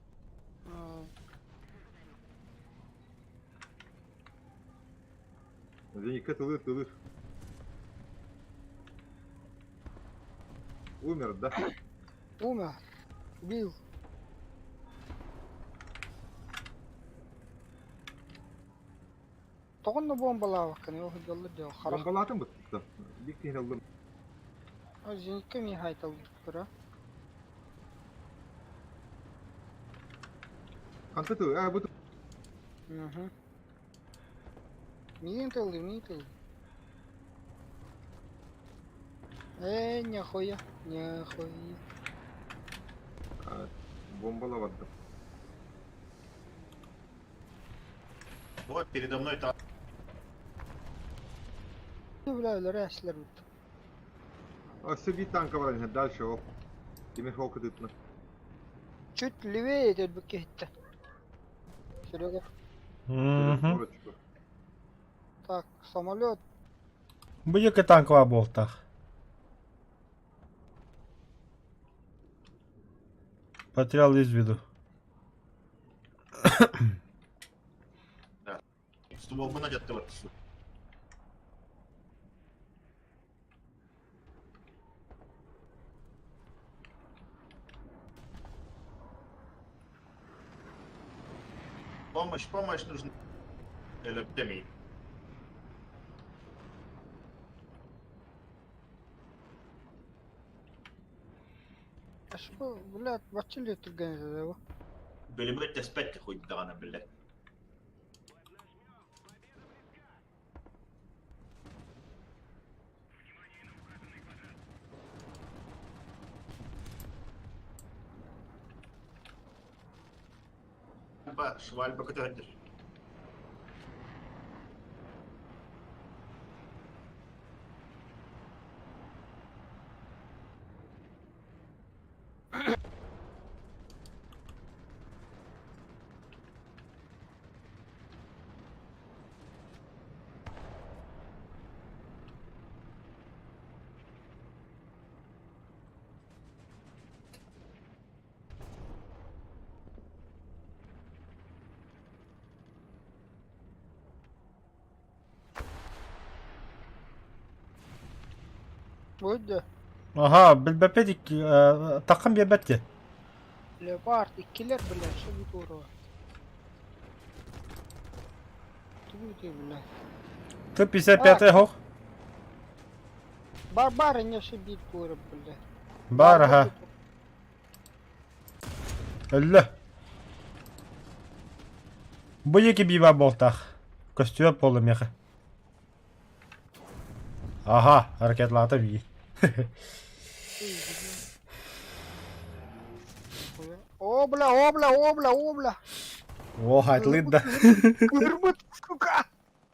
Зеникка тылыр тылыр. Умер, да? Умер. Убил. Тоҕонно буомбалаабаккын ол сылдьаллар дьэ харах. Бомбалаатым бытта. Биир киһини ыллым. Зенитка миэхэ айталбыттара. Ханта тыл? А, бу Угу. Миин тыллы, миин тыллы. Э, нехуя, нехуя. Бомбалабаттым. Вот передо мной там. Бля, өлөрө эслер бут. Өссө биир танка баран иһэр дальше ол. Тимир хол кытыытына. Чуть левее өлбүккэ иһиттэ. Серега. Мгм. Курочку. Так, самолет. Бу екі танковая буолтах. Потерял из виду. Стволбун дьаттыбат. Помощь, помощь нужна. Электемий. Ашпа, блядь, бачча түргэн этэ Бөлүмөт тэспэт хоть даҕаны блядь. Швальба көтөһөддөр. Буйда. Аха, билбэппит таххан биэрбэт ди. Леопард иккилэр бля, что бутуро. Тугу ты, бля. Т-55 хох. Бар бар не все бит кура, бля. Бар аха. Өллө. Бу екі биба болтах. Көстүө буолла миэхэ. Аха, ракетлаата бии. О, бля, о, бля, о, бля, о, бля. О, хайтлыыр да. Кыырбыт, сука.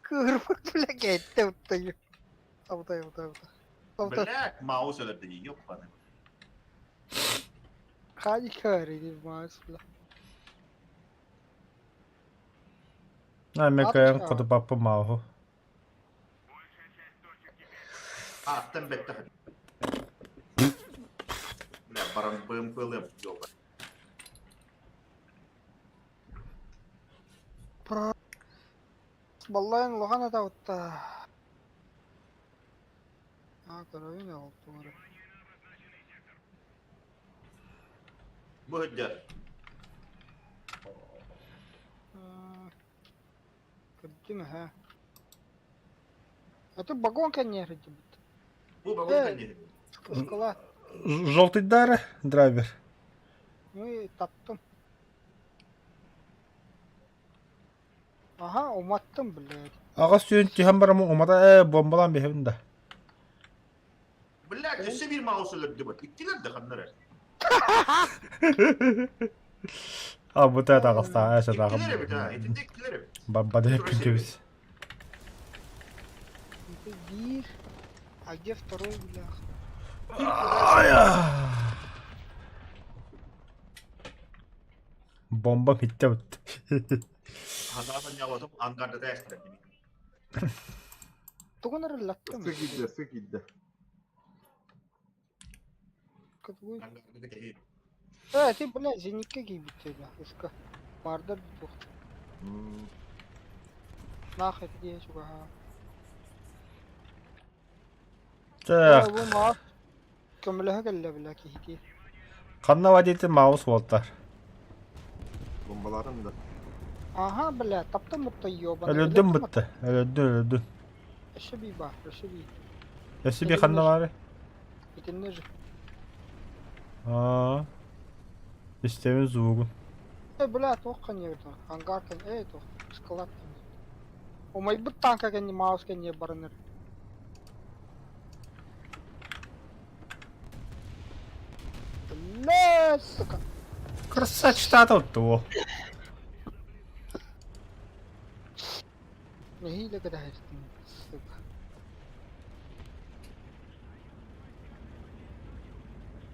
Кыырбыт, бля, кэттэ уттайы. Абытай, абытай, абытай. Абытай. Блядь, маус өлөрдө ёбаный. Хади кары, маус, бля. На, мен кыайан хоту баппы мауһу. Астан бэттэх. Бля, баран БМПЛМ, ёба. Баллайын улахан атабытта. Аа, көрөбүн ол тугу Бу сылдьар. Көрдүм эһэ. А ты вагон кэнниэр сылдьыбыт. Бу вагон кэнниэр. Ыскала. Желтый дары драйвер. Ну и таптым. Аха, уматтым, блядь. Аҕа сүүн түһэн бараммын умата ээ бомбалаан биһэбин да. Блядь, өссө биир маус өлөрдүбүт. Иккилэр да ханна эрэ. А бу та таҕыстаа ээ сатааҕым. Иккилэр эбит аа, итиннэ иккилэр эбит. Баббада эппин Это биир. А где второй, блях? Бомба bitti bitti. Ханаа ангарда тээстэр. Тугун арыллаттым. Сык киирдэ, сык киирдэ. Кытгуй. Ангарда кэһи. Э, ты, блядь, зенитке киирбиттэр, ыска. Баардар туох. М, Нах это дии чугаһаа. Так, Бу маус көмөлөһө кэллэ бля киһити. ханна водитель маус буолтар. Бомбалаатым да. Аха, бля, таптым бутта ёбана. Өлөрдүм бутта. Өлөрдүн, өлөрдүн. Өссө бии баар, өссө бии. Өссө би ханна баары? Итиннэ же. Аа. Истэбин звугун. Э, бля, туох кэнниэ ангар кэн, э, туох, склад кэнниэ. Умайбыт танка кэнни маус кэнниэ бараныр. Бля, сука. Красавчик туо. Нэһиилэ кэтэһэстим, сука.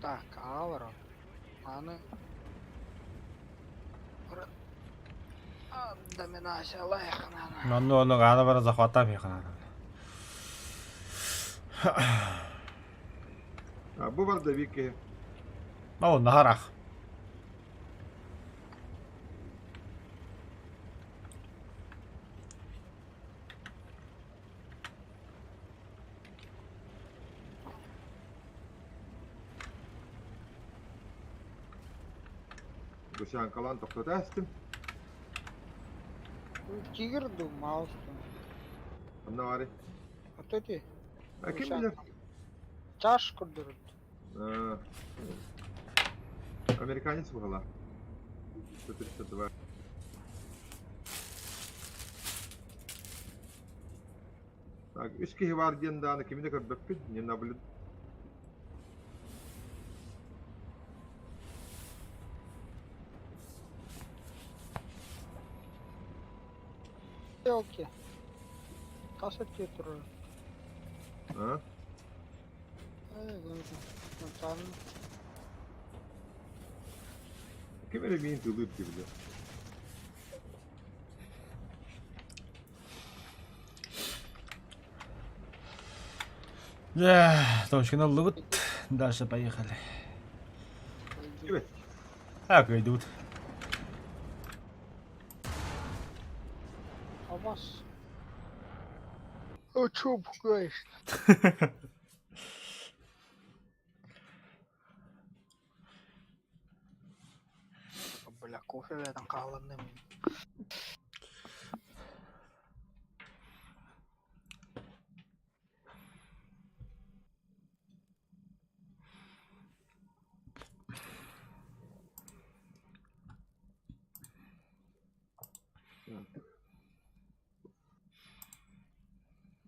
Так, аалара. Аны Онно онно гаана бара захваттаам хиханаа. А, бу барда биир киһи. Ол наһарах. Гусянкалаан тохтото астым. Тигр дуу, маус дуу. Онно баарый. Вот эти. А ким билэр? Чаш көрдөрөр. А, Американец быһыылаах. 132. Так, үс киһи баар диэн даҕаны кими да көрбөппүн, не наблюд. Окей. Тас өттүгэр турар. А? Э, там Ким эрэ миин тылыыр дии бile. Да, точка ыллыбыт. Дальше поехали. Ким Так, идут. А вас? А чё пугаешь? Бля, кофе рядом хааланным.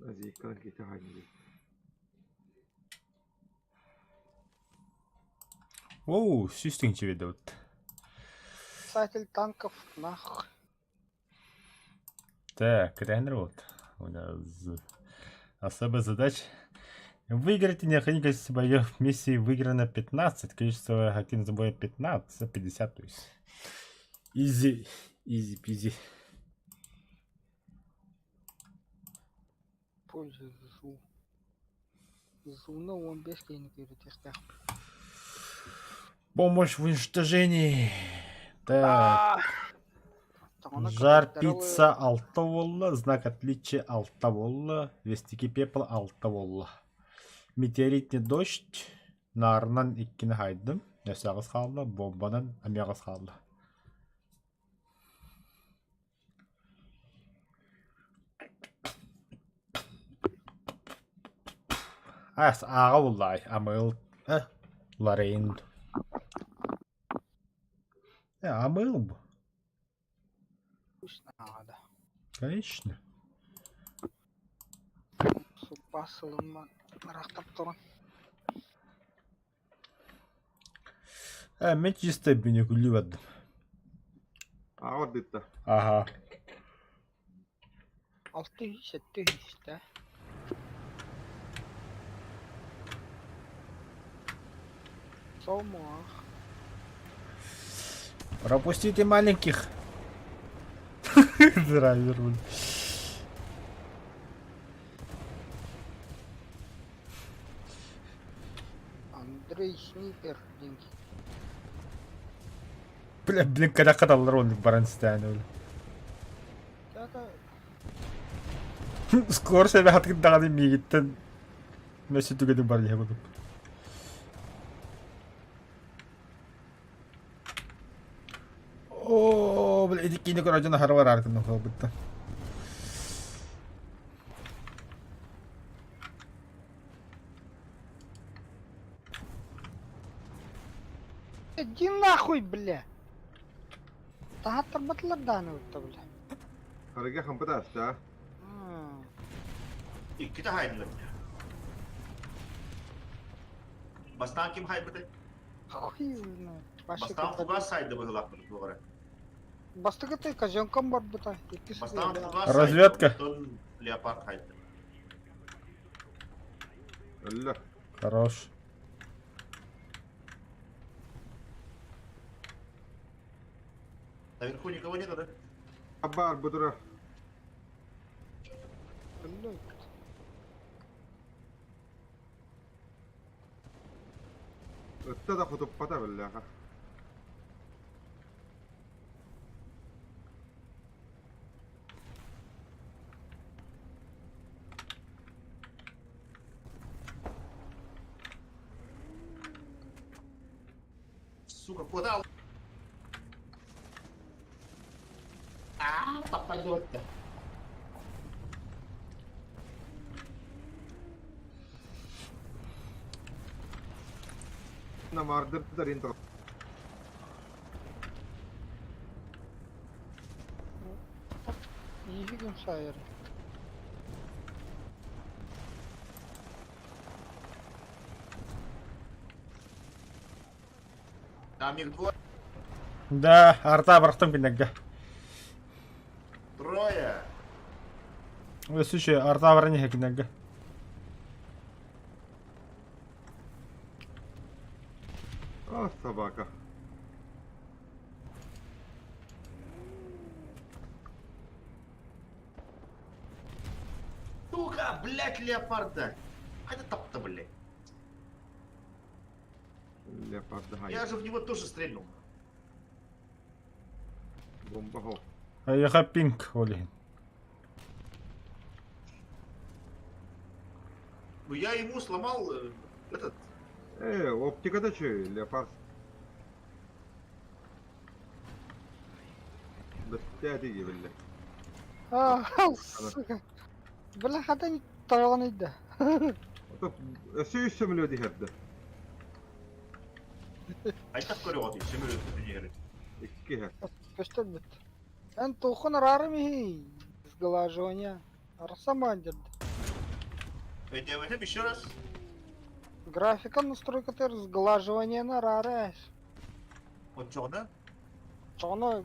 Азийкалар киһи хаанньыыр. Оу, сүүс тыһыынча биэрдибит. Писатель танков нах. Так, тренер вот. У нас особая задача. Выиграть необходимое количество боев миссии выиграно 15, количество активных боев 15, 50, то есть. Изи, изи пизи. Пользу. Зуна 15 киһини күүрүтүөхтээх. Помощь в уничтожении. Так. Жар пицца алта буолла, знак отличия алта буолла, Вестики пепла алта буолла. Метеоритный дождь наарынан иккини хаайдым, өссө аҕыс хаалла, бомбанан эмиэ аҕыс хаалла. Аас ааҕа буллаай, Амыыл э Лорейн Э, Амыыл бу. Надо. Конечно. Суппаас сылымман ыраахтап туран. Э, мин чисто бүнүкүлүү бардым. Аҕа бардыытта. Аха. 6 7 үстэ. Сомох. Пропустите маленьких. Драйвер, блин. Андрей Снипер диэн Бля, блин, когда каталлар оннук баран истээн ол. Скоро себе хатык даҕаны миигиттэн мөссө түгэни бар иһэ курдук. Оо, бля, ити киини көрө дьон аһара бараар гына буолбутта. Иди нахуй, бля! Таһаттарбатылар дааны ытта, бля. Харыга хампыта аста. Иккитэ хайдылар. Бастаан ким хайбытай? Хуй знает. Бастаан фугас сайды быһылаахпыт туоҕара. Бастакы ты казенкам барбыта. Иккис Бастаан фугас Разведка. Онтон леопард хайды. Өллө. Хорош. Наверху никого нет, да? Бар бутура. Өллө. Ытта да хотуппата биллэхэ. Сука, куда? А, попадет-то. Намардырдар интро. Иһи күн сайыр. Там их двое. Да, арта бырахтым кинилэргэ. Трое. Өссө арта баран иһэ кинилэргэ. А, собака. Сука, блядь, леопарда. А это тапта, блядь. Леопард хай. Я же в него тоже стрельнул. Бомба хо. Эйиэхэ пинг ол иһин. Ну я ему сломал этот. Э, оптика да че, леопард. Бэттээти биллэ. А, сука. Бля, хата тоҕон ыйда. Өссө үс сөмөлүөт иһэрдэ. А это вперед, семерет тренеры. Икки иһэр. Көстөр бүт. Эн тухун араарым иһи. Сглаживание. Арсамандер. Еще раз. Графика настройка сглаживание на араарас. Вот что, да? Чоно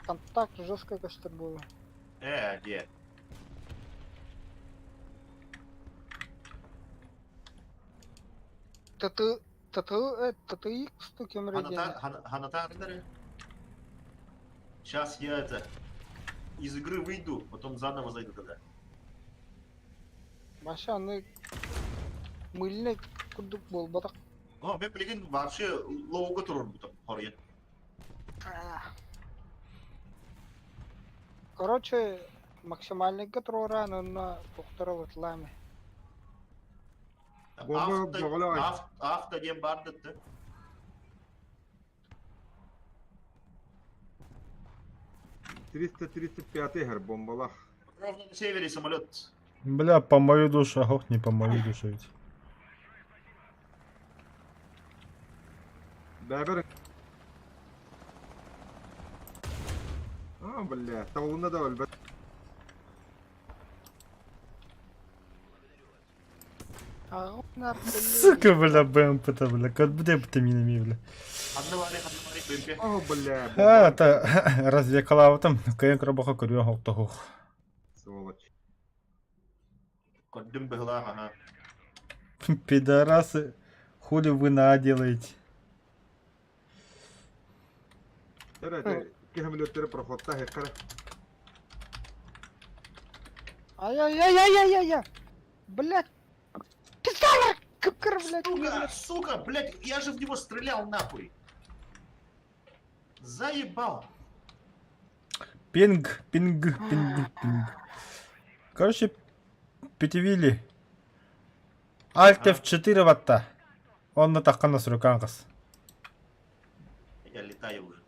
контакт жестко көстөр буолла. Где? ТТ ТТ ТТХ кемре Ханата Сейчас я это из игры выйду, потом заново зайду тогда. Маша аны Мыльный курдук буолбатах. О, мен билигин вообще лоуга турорбутум хоруйан. Короче, максимальныйга туруораан уонна тохтор ылытылаам. Бомба Авто, бөҕөлөөх. авто диэн баар да 335 иһэр бомбалаах. Ровно на севере самолет. Бля, по мою душу, ох, не по мою душу ведь. Бэбэр. А, бля, табылынна да өлбөт. Сука, бля, БМП-то, бля, как БМП-то минами, бля. Ханна баарый, ханна баарый, БМП. О, бля, А, бомба. это развекалаабытым, кыйын көрбөхө көрүө хоктоһух. Сволочь. Көрдүм быһылаах, ага. Пидорасы, хули вы на делаете? Эрэ, киһи проходта хеккара. Ай-яй-яй-яй-яй-яй! Блядь! Пистолет! Кыпкыр, блядь! Сука, сука, блядь, я же в него стрелял нахуй. Заебал. Пинг, пинг, пинг, пинг. Короче, Пятивили. Alt F4 ватта. Онно таххан насрукан қыз. Я летаю уже.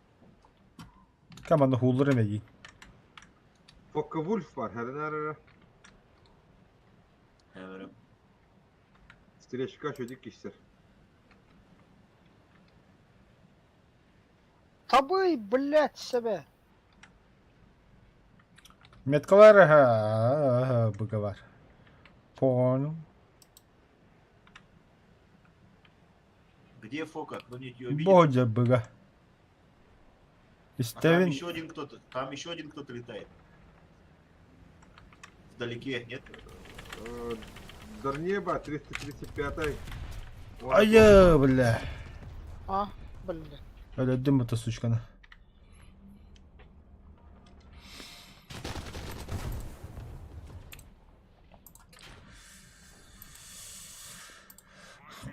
Команда хуллар эмеги. Фокка Вульф бар, хәрін Я говорю, Стрелечка чөдік кишсер. Табый, блядь, себе! Меткалар, ага, ага, быговар. Понял. Где Фока? Кто-нибудь ее видит? Бодя быга. А там Истевин. еще один кто-то, там еще один кто-то летает. Вдалеке, нет? Дарнеба 335 Ая, бля. А, блядь. Өлөдүм это сучканы.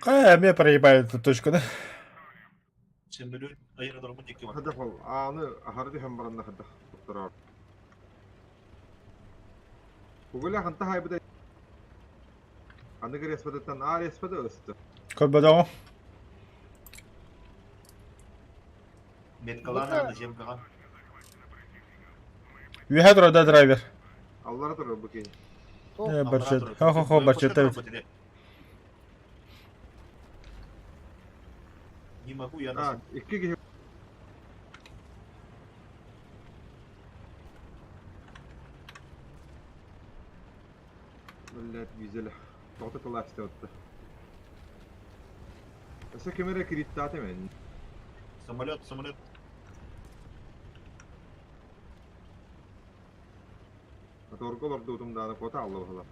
Кая, мне проебали эту точку, да? Сөмөлүөт аэродромун диэки бар. Хадах ол, ааны ахарды хэн баранна хадах туттарар. Кугуля ханта хайбыда Аныгы респадаттан а респада өстө. Көрбөдөҕүм. Меткалаан на земкаҕа. Үөһэ турар драйвер. Аллара турар бу киһи. Э, барчат. Хо-хо-хо, барчат эбит. Не могу я А, на икки киһи Блядь, güzel. Тоҕо тылаасты отта. Өсө кемере кириттааты мен. самолет, самолет. Моторга олордуутум дааны кота алла баһала.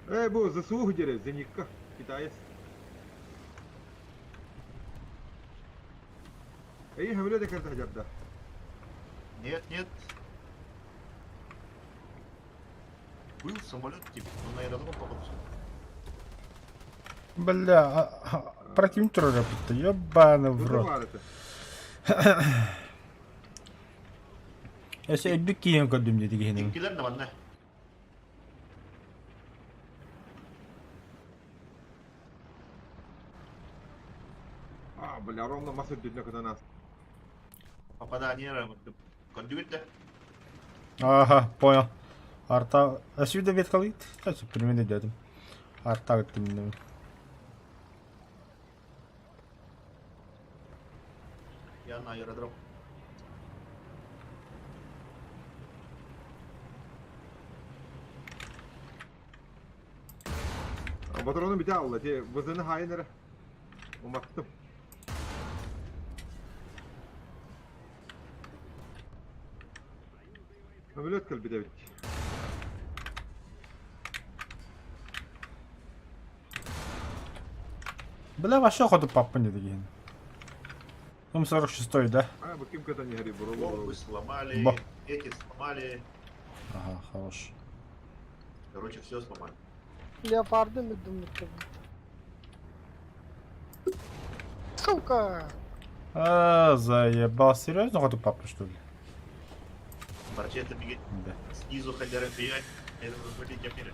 Эй, бу ЗСУ дире, зенитка, китаец. Эй, хамле де карта жарда. Нет, нет. Был самолет, типа, но на аэродром походу. Бля, противник турар эбит. Ёбаный в Бу рот. бар это. Өссө өлбүт киһини көрдүм диэти киһини. Иккилэр да манна. А, бля, ровно мас үрдүнэ көтөн аас. Попадание Көрдүгүт да? Ага, понял. Арта... Өссө веткалыйт. Өссө примерно дедим. Арта ыттым. Я на аэродром. Патрону бите алла, те вызыны хайнера. Уматтым. Самолет кэлбит эбит. Бля, вообще хоту папа не дегин. М 46 да? А, бу ким көтөн иһэрий бурулу Бомбы бурулу. сломали, Ба. эти сломали. Ага, хорош. Короче, все сломали. Леопарды думают. Сука! А, заебал. Серьезно, хоту папу, что ли? Парчета бегет Да. снизу ходя пиять. Это захватить теперь.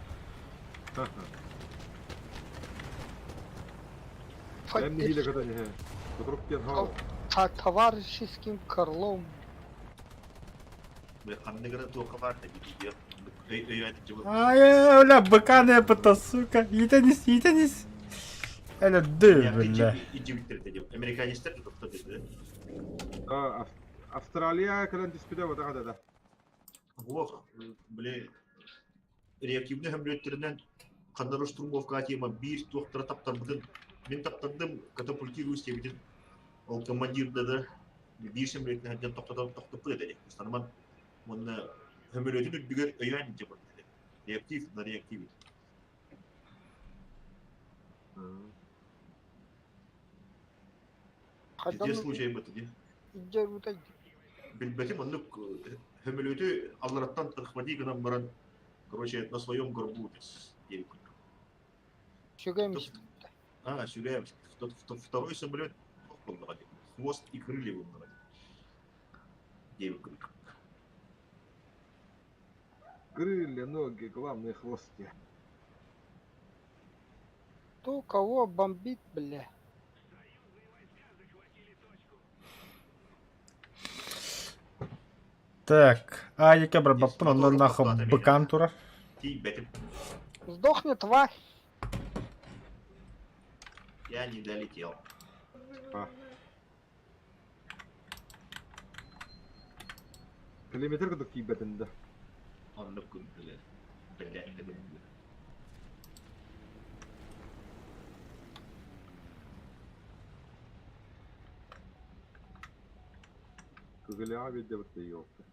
Эн нэһиилэ көтөн иһэр. Кутурук диэн хоо. Товарищеским крылом. Бля, ханныгына туохха баар да видео. Ай, бля, быка не это, сука. Итенис, итенис. Эля, ды, бля. Американецтэр кто да? А, Австралия кэлэн түспүтэ батаха да. Ох, бля, реактивный хөмлөттөрүнэн ханнары штурмовка тема биир туохтара таптарбытын мин таптардым катапультируюсь диэбитин ол командир да да биир сөмөлүөтүнэн сылдьан тохтотон тохтоппут этэ Устанаман уонна сөмөлүөтүн үрдүгэр өйөөн илдьэ барбыт этэ реактив на реактиве. Везде случай быт дии. Билбэтим оннук сөмөлүөтү аллараттан тархвати гынан баран короче на своем горбу диэбит курдук. Сүгэм А, сүгэм. Второй самолет буоллаҕа дии. Хвост и крылья буоллаҕа дии. Диэбит курдук. Крылья, ноги, главное хвост. Кто кого бомбит, бля? Так, а яке брабаппын оннон нахуй быкан турар. Тиийбэтим. Сдохни, тварь! Я не долетел. А. Километр курдук тиийбэтин да. Оннук бля. Бля, бля. Кыгыляҕа биэрдэ ёлка.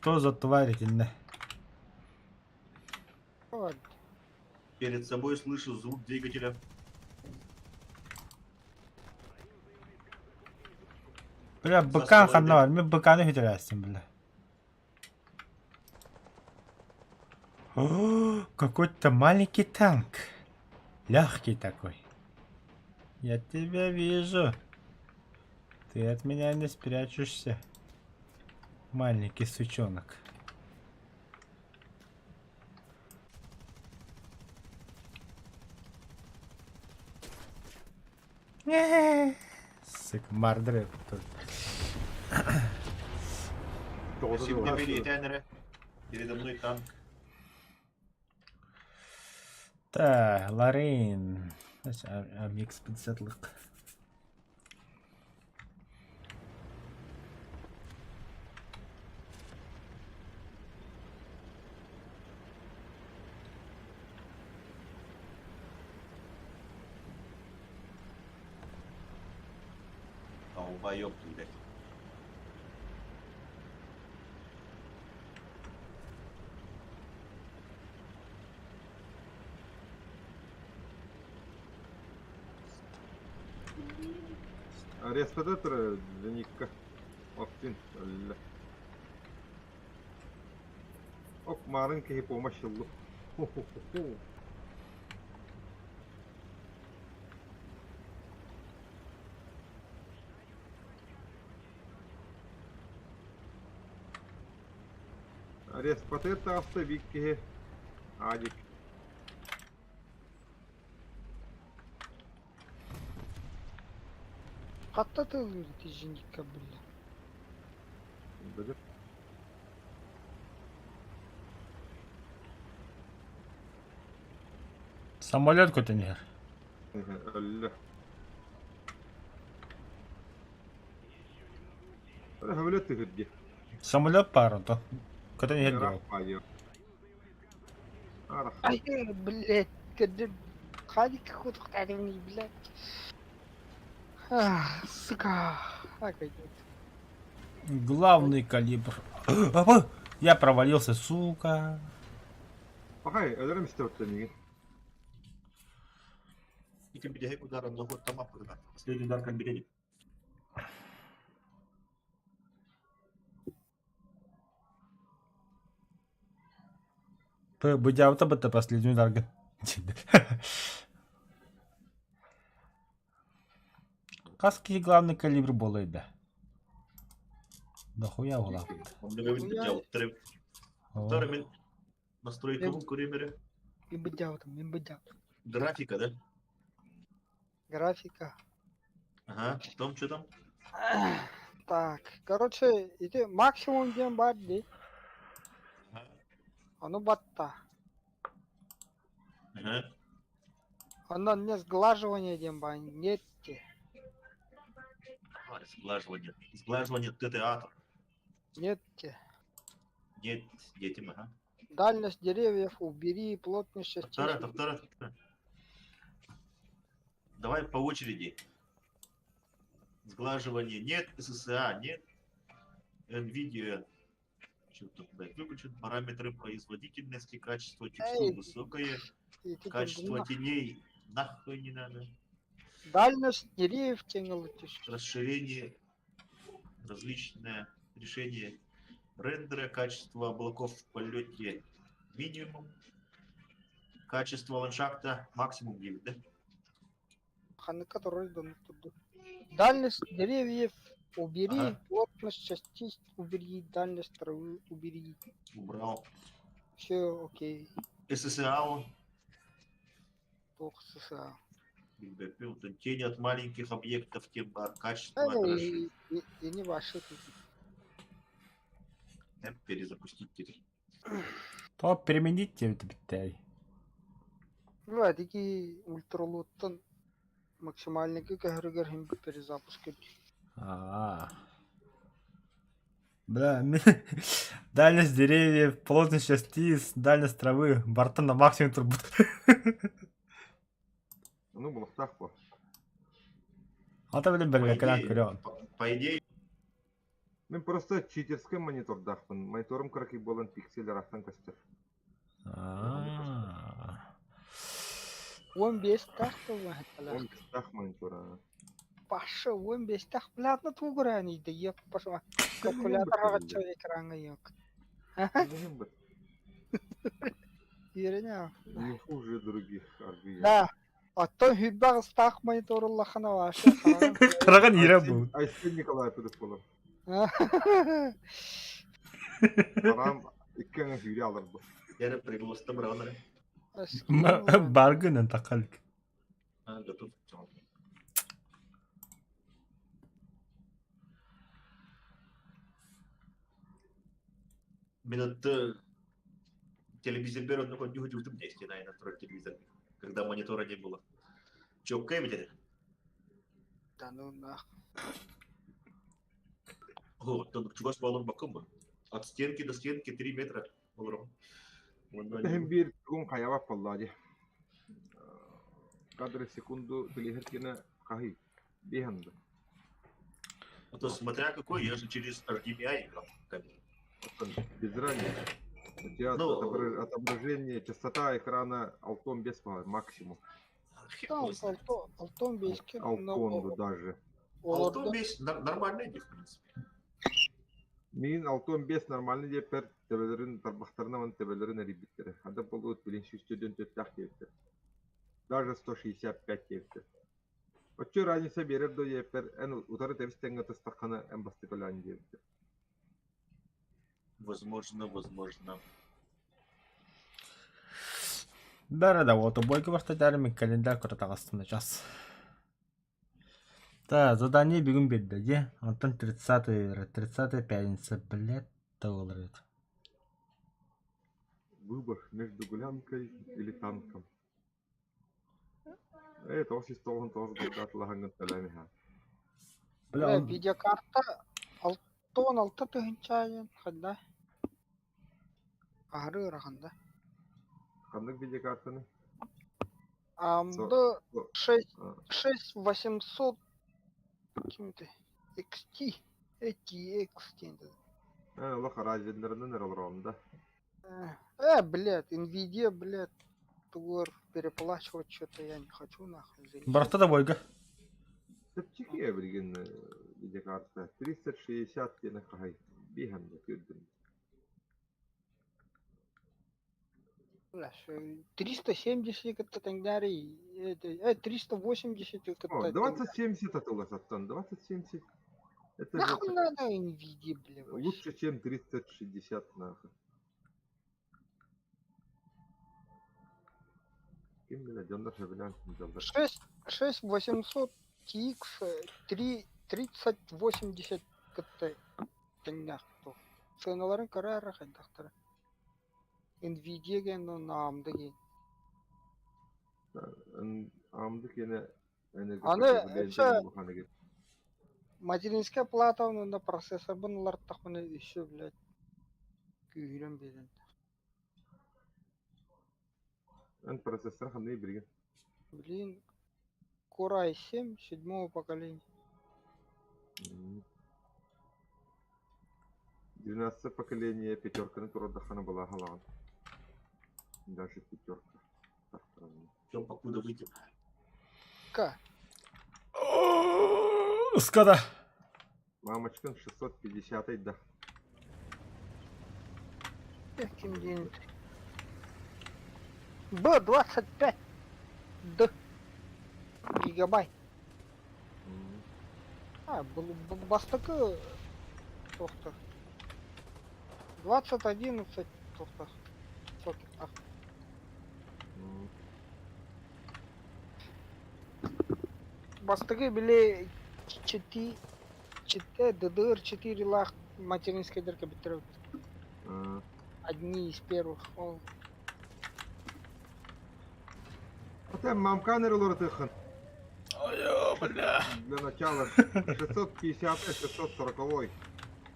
Что за тварь итиннэ? Вот. Перед собой слышу звук двигателя. Бля, быкан ханна бар, мин быканы хүтэрээстим, бля. О, какой-то маленький танк. Легкий такой. Я тебя вижу. Ты от меня не спрячешься. Маленький сучонок. Сык, мардыры тут. Спасибо тебе, Передо мной танк. Так, Лорин. Микс 50 лык. Долбоёб, блядь. Респиратор Зеникка. Оптин. Ок, марын киһи помощь ыллым. Ху-ху-ху-ху. Респатер таҕыста биир киһи Адик. Хатта тыллыыр ити бля. Бөдө. Самолет көтөн иһэр. тахсан иһэн өллө. Самолет түһүр дии. Самолет баар онто. Көтөн иһэр Ыраах дии. баайы. Арах. Ай, блядь, кырдьык, хадик кутуктарым, блядь. Ах, сука. Так пойдет. Главный калибр. Апа! Я провалился, сука. Пахай, өлөрөм истэ миигин. Ити бүтэһик удар онно тамап гына. Последний удар конберени. Быдьаабыта бытта последний ударга. Хас киһи главный калибр буолуой да? Дохуя улааппыт. Онно мин настройкабын көрүм эрэ. Мин быдьаабытым, мин быдьаабытым. Графика, да? Графика. Ага, потом что там? Так, короче, ити максимум диэн баар дии. Ону батта. Ага. Онно не сглаживание диэн баар, нет те. А, сглаживание. Сглаживание ТТА. Нет те. Нет, детям, ага. Дальность деревьев убери, плотность частиц. Вторая, вторая, вторая. Давай по очереди. Сглаживание нет, ССА нет, NVIDIA что-то, блядь, выключен. Параметры производительности, качество текстур Эй, высокое, Ити качество кырдьык. теней нахуй не надо. Дальность деревьев теңелытыш. Расширение, различное решение рендера, качество облаков в полете минимум, качество ландшафта максимум 9, да? Ханныка турар донук турду. Дальность деревьев убери, Ага. плотность частиц убери, дальность травы убери. Убрал. Все окей. ССАО, Туох ССА. тени от маленьких объектов, тем качество отражения. Эй, и, и не ваши тут. Перезапустить теперь. То переменить тебе биттэй. Ну, а такие ультралуттан максимальный көһөрүгэр хим перезапуск. А. Бля, дальность деревьев, плотность частиц, дальность травы, барта на максимум турбут. Ну, булахтаах бо. Ата билин По бэрбэкэлээн идее, көрөҕүн. по идее, Мин просто читерскэй монитордаахпын. Мониторум кыракый буолан пиксель ыраахтан көстөр. Аа. 15 тах тылла Он бестах монитора. Паша 15 тах платно тугуран иди еп паша калькулятор аҕачча экраҥҥа yok. Ирене. Не хуже других аргыйа. Да. Оттон хүрбэх ыстаах мониторуллахана ваша Кыраган ире бу. Айсен Николаев ыдык болар. Арам икки аҥы сүүрэ алар бу. я пригласил равно. Баргынан такалык. А, готов. Минут телевизор беру, ну хоть не удивительно, мне стена и настроить телевизор, когда монитора не было. Чё, кэбили? Да ну нах. О, там чугас баллон бакым От стенки до стенки 3 метра. Олором. Тэһин биир тугун хайабап буоллаа дии. Кадры в секунду билиһэр киэнэ хаһый биэһэн да. А то смотря какой, я же через HDMI играл. камеру. Без разницы. У тебя Ну, отображение, частота экрана алтон без максимум. Хер Там его знает. алтон беске. Алтон даже. Алтон весь нормальный, в принципе. Мин алтон бес нормальный диэппэр төбөлөрүн тарбахтарынан төбөлөрүн эрийбиттэрэ. Ада буолуут билин сүүстүдүн төттөх диэбиттэр. Даже 165 диэбиттэр. Оччо разница биэрэр до диэппэр эн утары тэбис тэҥҥэ тастаххана эн бастакы өлөөн диэбиттэр. Возможно, возможно. Да, да, вот бойга барта календарь көрө час. Да, задание бүгүн биэрдэ дии. Онтон 30 30 пятница, блядь, толорит. Выбор между гулянкой или танком. Ээ, 999 голда атылаһаҥҥын төлөөн иһэ. Бля, Бля, видеокарта 66 тыһыынча ханна? Аһары ыарахан да. Ханнык видеокартаны? АМД 6 6800 ким-то XT ATX диэн Ээ, олох Ryzen'ларынан эрэ олороҕун да. Э, блядь, Nvidia, блядь, тугур переплачивать что-то я не хочу нахуй. Барта да бойга. Чэпчэки билигин видеокарта 360 диэн хаһай биһэн да көрдүм. Бля, 370 кытта тэҥнээри, 380 кытта О, 2070 атыласаттан, 2070. Это Нахуй надо Nvidia, бля, вообще. Лучше, чем 360, нахуй. Ким билэ, дьоннор сөбүлээн сылдьаллар. 6, 6800 TX 3, 3080 кытта тэҥнээх Сыаналарын кыра эрэ хайдахтара. Nvidia диэн уонна AMD диэн. AMD киэнэ Аны өссө материнская плата уонна процессорбын ылартахпына өссө, блядь, күүһүрэн биэрэн. Эн процессор ханныгый билигин? Блин, Core i7 седьмого поколения. 12 поколение пятерканы турардаххына былааһалаҕын. Даже пятерка. Все, покуда выйдем. К. Ыскада. Мамочкин 650 да. Ким диэн Б25 Д гигабайт. А, бастакы тохтор. 2011 тохтор. Сокет. Бастакы били чети Читэ ДДР-4 лаах материнскайдарга бүттэрэбит. Одни из первых. Ол. Хотя мамкан эрэ олоротыаххын. Ой, бля. Для начала 650 640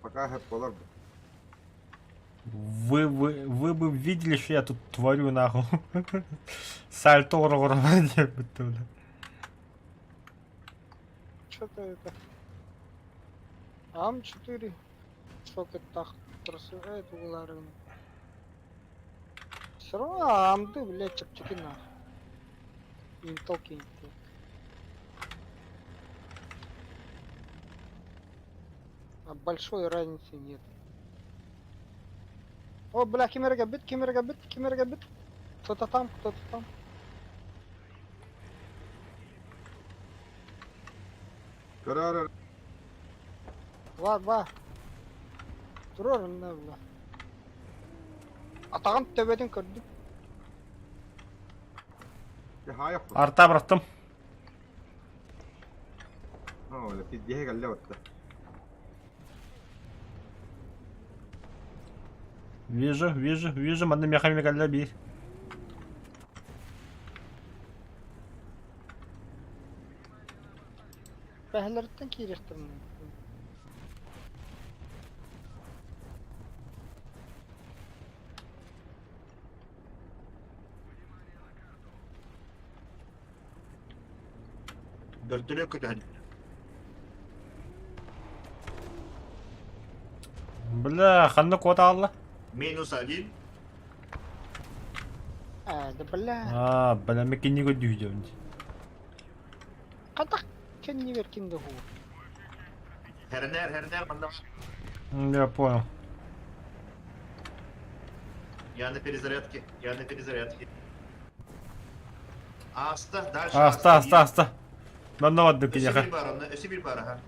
пока хэп болар. Вы бы видели, что я тут творю нахуй. Сальто диэбит бля. Что-то это. АМ4 сокеттах просыгает угларын. Все равно АМД, блядь, чэпчэки нах. Intel кинти. А большой разницы нет. О, бля, кимерге бит, кимерге бит, кимерге бит. Кто-то там, кто-то там. Көрөр Ва, ва. Турар онно бля. Атаҕын төбөтүн көрдүм. Хаайах Арта бырахтым. Оо, пиздеһэ кэллэ батта. Вижу, вижу, вижу, манна миэхэ эмиэ кэллэ биир. Бэһэлэриттэн киириэхтэрин Бөртөлүөт көтөһөн. Бля, ханна куота хаалла? Минус один. Ээ, да бля. Аа, бля, мекинни көрдүүдүм. Хатах кэннибэр ким да уһугу. Хэрнэр, хэрнэр, манна. Я понял. Я на перезарядке, я на перезарядке. Аста, дальше. Аста, аста, аста. Манна бардым Өссө киниэхэ. бир бар, онно, өссө бир бар, аха.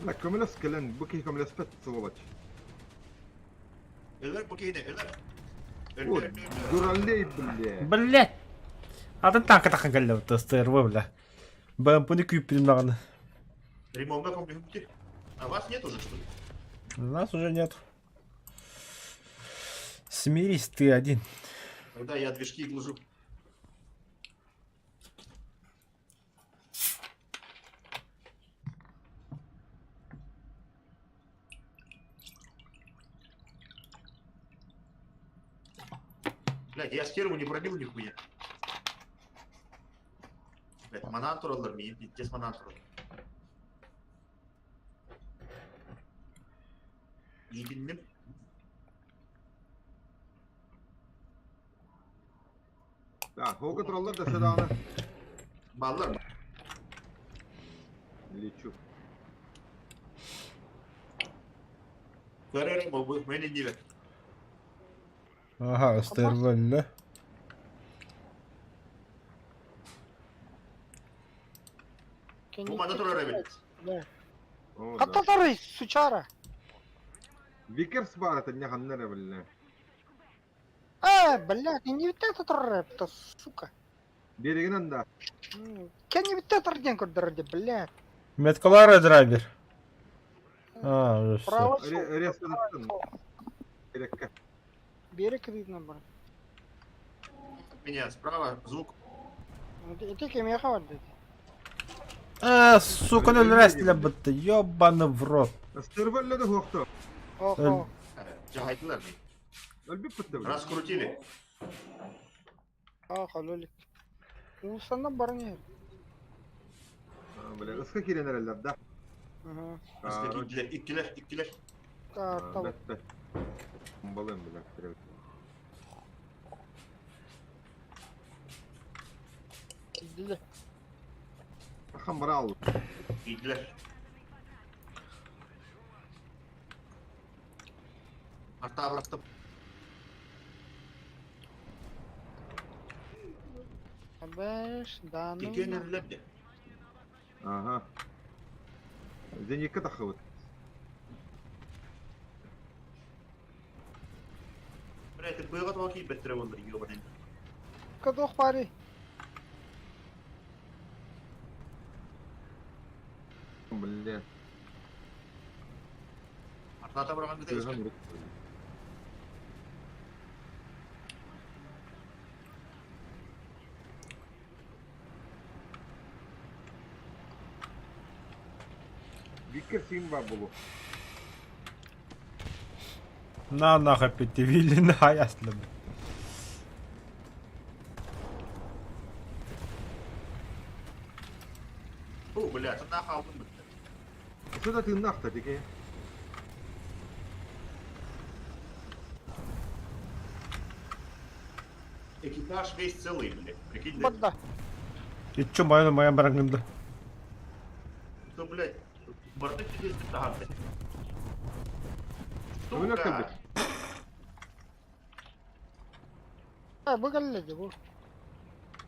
Бля, көмөлөс кэлэн, бу киһи көмөлөспөт сволочь. Өлөр бу киһини, өлөр. О, Өлөр, өлөр, өлөр. дуралей, бля. Блять! Атын танка таххан кэллэ СТРВ, бля. БМП-ны күүппүтүм даҕаны. Ремонга компьютер. А вас нет уже, что ли? У нас уже нет. Смирись, ты один. Тогда я движки глужу. Блядь, я стерву не пробил нихуя. Блядь, манан тураллар, миин пиздец манан тураллар. Иитинним. Да, хока тураллар да садаана. Баллар. Лечу. Көрөрүм бу мени диэбэт. Аха, ыстырвалла. Бу мана турар эбит. Да. О, да. Хатта сучара. Викерс баар этэ не ханна эрэ биллэ. А, блядь, не битте турар это, сука. Биэригинэн да. Кенни битте тур диэн көрдөрөр блядь. Меткалара драйвер. А, уже всё. Право. Резко Береккэ. Берег видно бар. Меня справа звук. Ити кимиэхэ барда ити. А, сука, ну өлөрөстүлэ бытты, ёбаны в рот. Сырвалла да хуохто. Охо. Жахайдылар. Өлбүт бытты. Раскрутили. Охо, лолик. Улсанна баран иһэр. Бля, ыска киирэн эрэллэр да. Аха. Иккилэр, иккилэр, иккилэр. Карта. Бэт Балым, бля. Киирдилэр. Ахан барал. Киирдилэр. Артаа бырахтым. Бэш, да ну. Иккиэн өллөр дэ. Ага. Зеникка тахыбыт. Блядь, ты быга тоҕо киирбэттэрэ буоллар ёбаный. Кадох пари. Бля. Артата быраҕан бүтэ Викер син бар болу. На нахуй пятивили на ясно. О, бля, это нахуй алдым бит. Что ты нахта тике? Экипаж весь целый, блядь. Прикинь, да? Барда. И чё, моя моя барангында? Что, блядь, бардак пиздец таһаарда. Өмүнө Сука! кэлбит. А, бу кэллэ дии бу.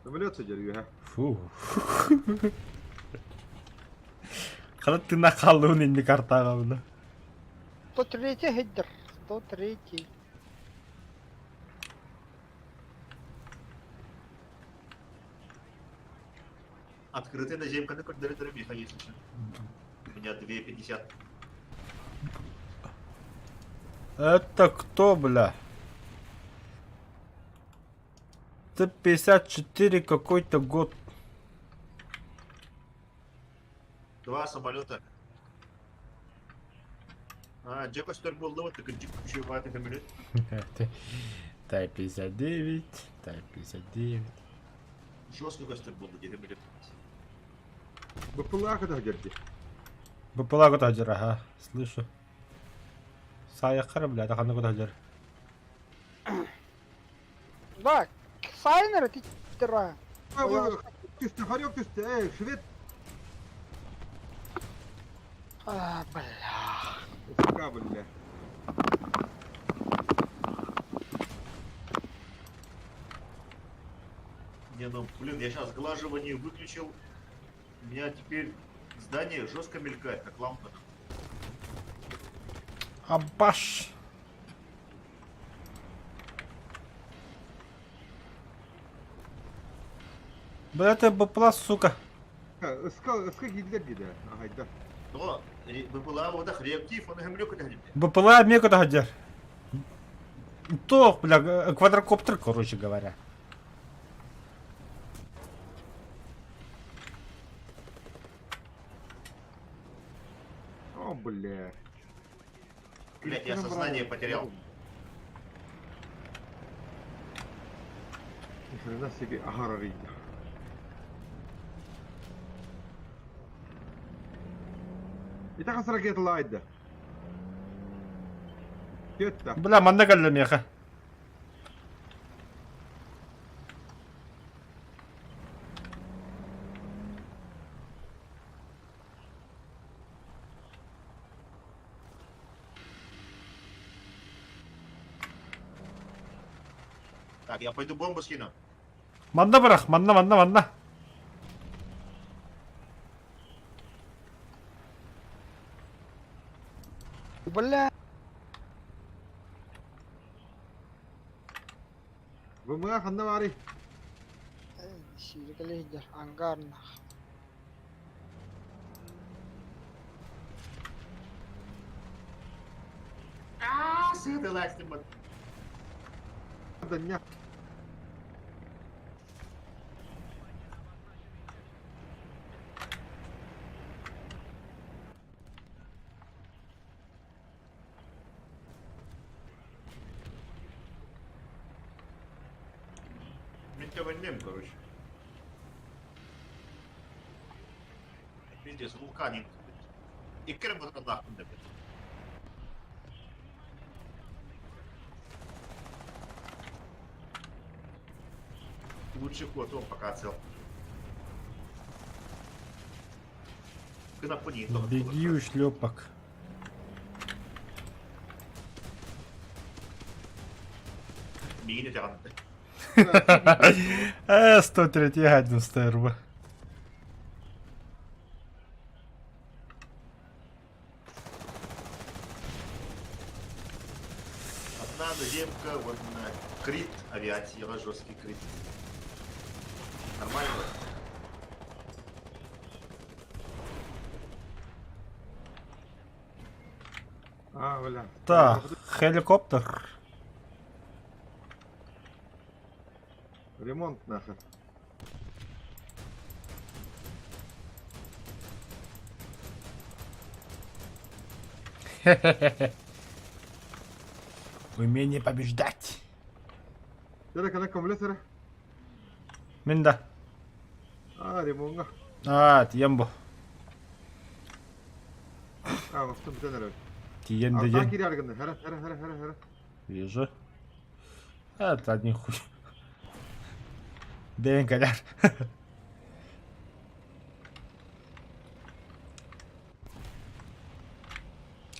Самолет садер юха. Фу. Хана тына халуун инни картаға бұны. 103 хеддер. 103. Открытый наземканы көрдөрө меха, если что. У меня 2,50. Это кто, бля? Т-54 какой-то год. Два самолета. А, Джека стөр болды вот, так джип ключевой самолет. Т-59, Т-59. Жестко көстөр болды, деді билет. БПЛА када жерди. БПЛА куда жер, ага, слышу. Сая қара, бля, таханы куда жер. Да, сайнер ти тера. Түсті, хорек түсті, эй, швед. А, бля. Сука, бля. Не, ну, блин, я сейчас сглаживание выключил. У меня теперь здание жестко мелькает, как лампа. Абаш! Бля, это БПЛА, сука. Ыска, ыска киирдилэр диде. Ахайда. Но БПЛА вот реактив, он гемлю куда БПЛА мне куда жер. Туох, бля, квадрокоптер, короче говоря. О, бля. Блять, я сознание потерял. Ни хрена себе агара видно. Ити хас ракеталаайда? Түөттэ. Бля, манна кэллэ миэхэ. Так, я пойду бомбу скину. Манна бырах, манна, манна, манна. Бля! ВМА ханна баарый? Сири кэлэ сылдьар ангарнах. Аа, сыытылаастыммыт. Даня. Мин төбөннөм, короче. Пиздец, вулканин. Икки эрэ бытырдаахпын да бит. Лучший ход, он пока цел. Беги, ушлепок. Миигин этэҕин. Э, 103 гадин стерва. Одна наземка, вот на крит авиация, жесткий крит. Нормально? А, бля. Так, хеликоптер. Ремонт нахер. Умение побеждать. Эрэ кэлэн көмөлөс эрэ. Мин да. Аа, ремоҥҥа. Аа, тиийэн бу. Аа, устун бүтэн эрэр. Тиийэн да Артаан диэн. киирэр гынна. Хара, хара, хара, хара, хара. Вижу. Это один хуй. Бэйэн кэлэр.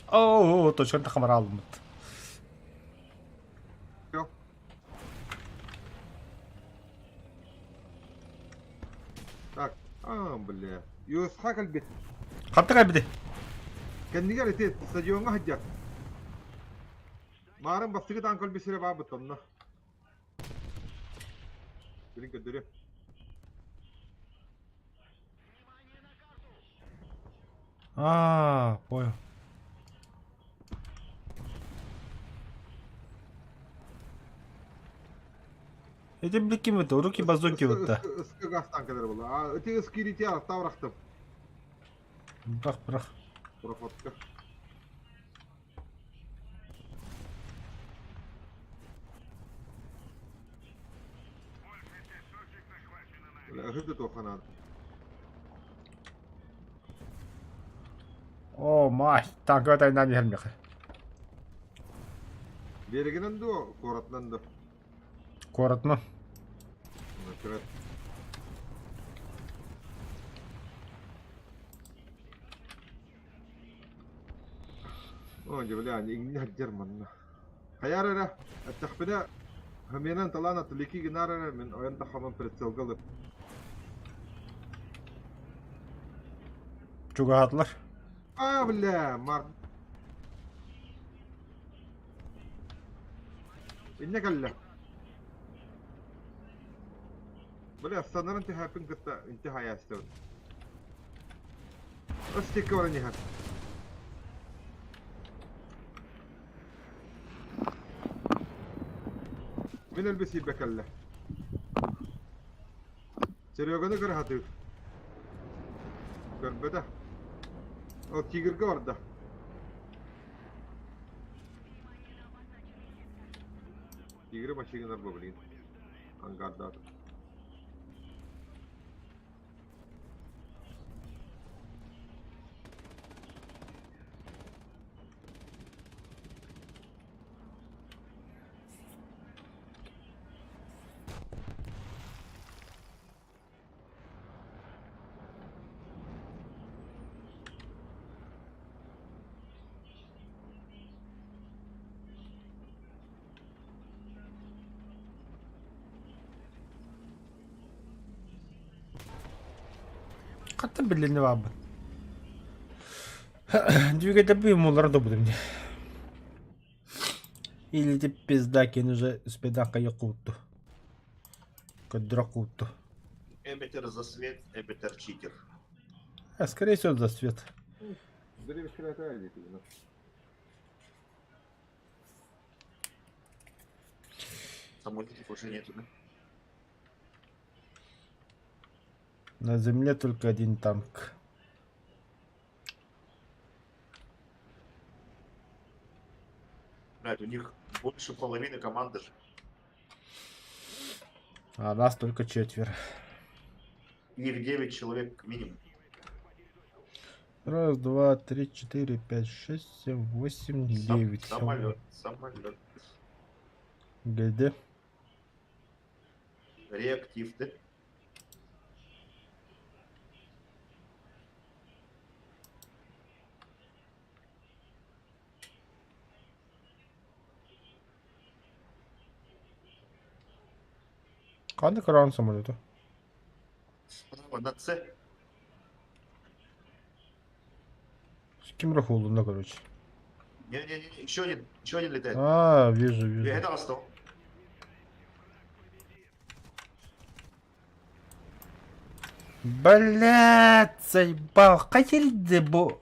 Оо, точкан тахамара алыммыт. Все. Так, а, бля. Юсха кэлбит. Ханта кэлбити? Кэннигэр ити стадиоҥҥа сылдьар. Маарын бастакы таан кэлбит сирэ баабыт онно. Билин көрдөрүө. А, понял. Эти блики вот, руки базуки вот да. Ысқы гастан кэлэр буолла. А ити ыс киирити арахтым. Бырах, бырах. Проходка. Ыһыт да туохха наада. О, мать, так это на не Биэригинэн дуо, куоратынан дуо? Куоратынан. Көрөт. О, бля, иҥнэ сылдьар манна. Хайаар эрэ, эттэхпинэ, хамианан талаан атылики гынаар эрэ, мин ойон тахаман прицелга ылып. Чугаһаатылар. А, бля, мар. Иннэ кэллэ. Бля, санарын түһээппин кытта үнтү хайаастыбын. Ыстыкка баран иһэр. Мин өлбү сиирбэ кэллэ. Сереганы кыраһатыыр. Көрбөтө. Ол тигргэ барда. Тигры мачыгынар бу блин. Ангардаатым. Хаттан биллинни баабын. Двигатель муллара добудум дии. Или ти пизда кин уже успедаха якуту. Кадракуту. Эбэтэр за свет, эбэтэр читер. А скорее всего за свет. Самолетов уже нету, да? На земле только один танк. Блядь, у них больше половины команды же. А нас только четверо. Их 9 человек минимум. Раз, два, три, четыре, пять, шесть, семь, восемь, девять. Самолет, самолет. ГД. Реактив, да? Ханнык кран самолета? Справа на С. С кем рахулу, короче. Не-не-не, еще один летает. А, вижу, вижу. Я это остал. Блядь, заебал. Хайа бу.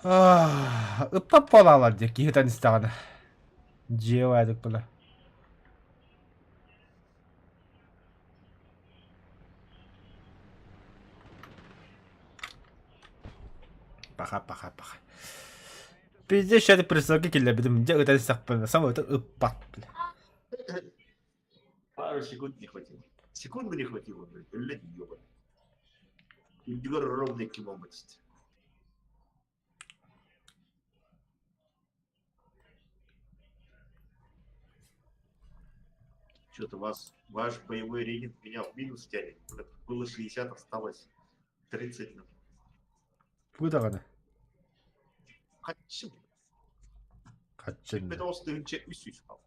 Ыппап буолаалар дии киһитэн истэҕинэ. Дьиэ була. Паха, паха, паха. Пиздец, сейчас присылки киллэрбитим. Дьэ ытан истэхпинэ, самолету ыппат, бля. Пару секунд не хватило. Секунды не хватило, блядь. Блядь, ёбаный. Үрдүгэр ровно километр. Что-то вас, ваш боевой рейтинг меня в минус тянет. Блядь, было 60, осталось 30. ну. Бу даҕаны. Хаччы. Хаччын. Бет оҕус тыһыынча үс сүүс хаал.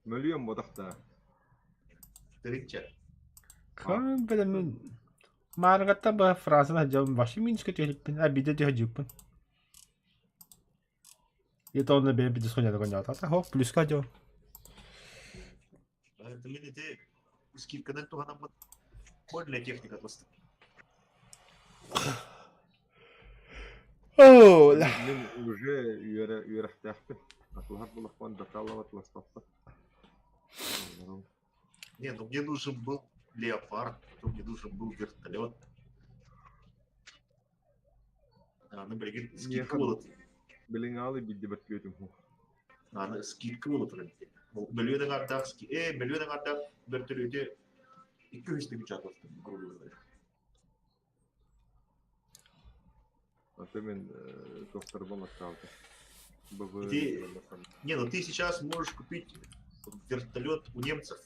Мөлүйүөн бодохта. Тыһыынча. Кам билэмин Мааргаттан быһа фразаны дьон вообще минуска түһэлиппин, а биирдэ түһэ И то онно бэйэм биирдэ схоньяда гонньоотоото. Хоп, плюска дьон. Мин ити скидканан туһанаммыт для техника тосту. Оо, ла. Мин уже үөрэ үөрэхтээхпин. Атылаһар булахпын даталлап атыласпаппын. Не, ну мне нужен был леопард, потом мне нужен был вертолет. А, ну, блин, скидка Миэхэ была. билиҥ аалы биирдэ бэртүөтүм А, ну, скидка была туран. Мөлүөн аҥардаах мөлүөн аҥардаах бөртөлүөтү икки үс тыһыынча атыластым, грубо говоря. Аты мин туохтарбын аттаабыта. БВ Ты- Не, ну ты сейчас можешь купить вертолет у немцев,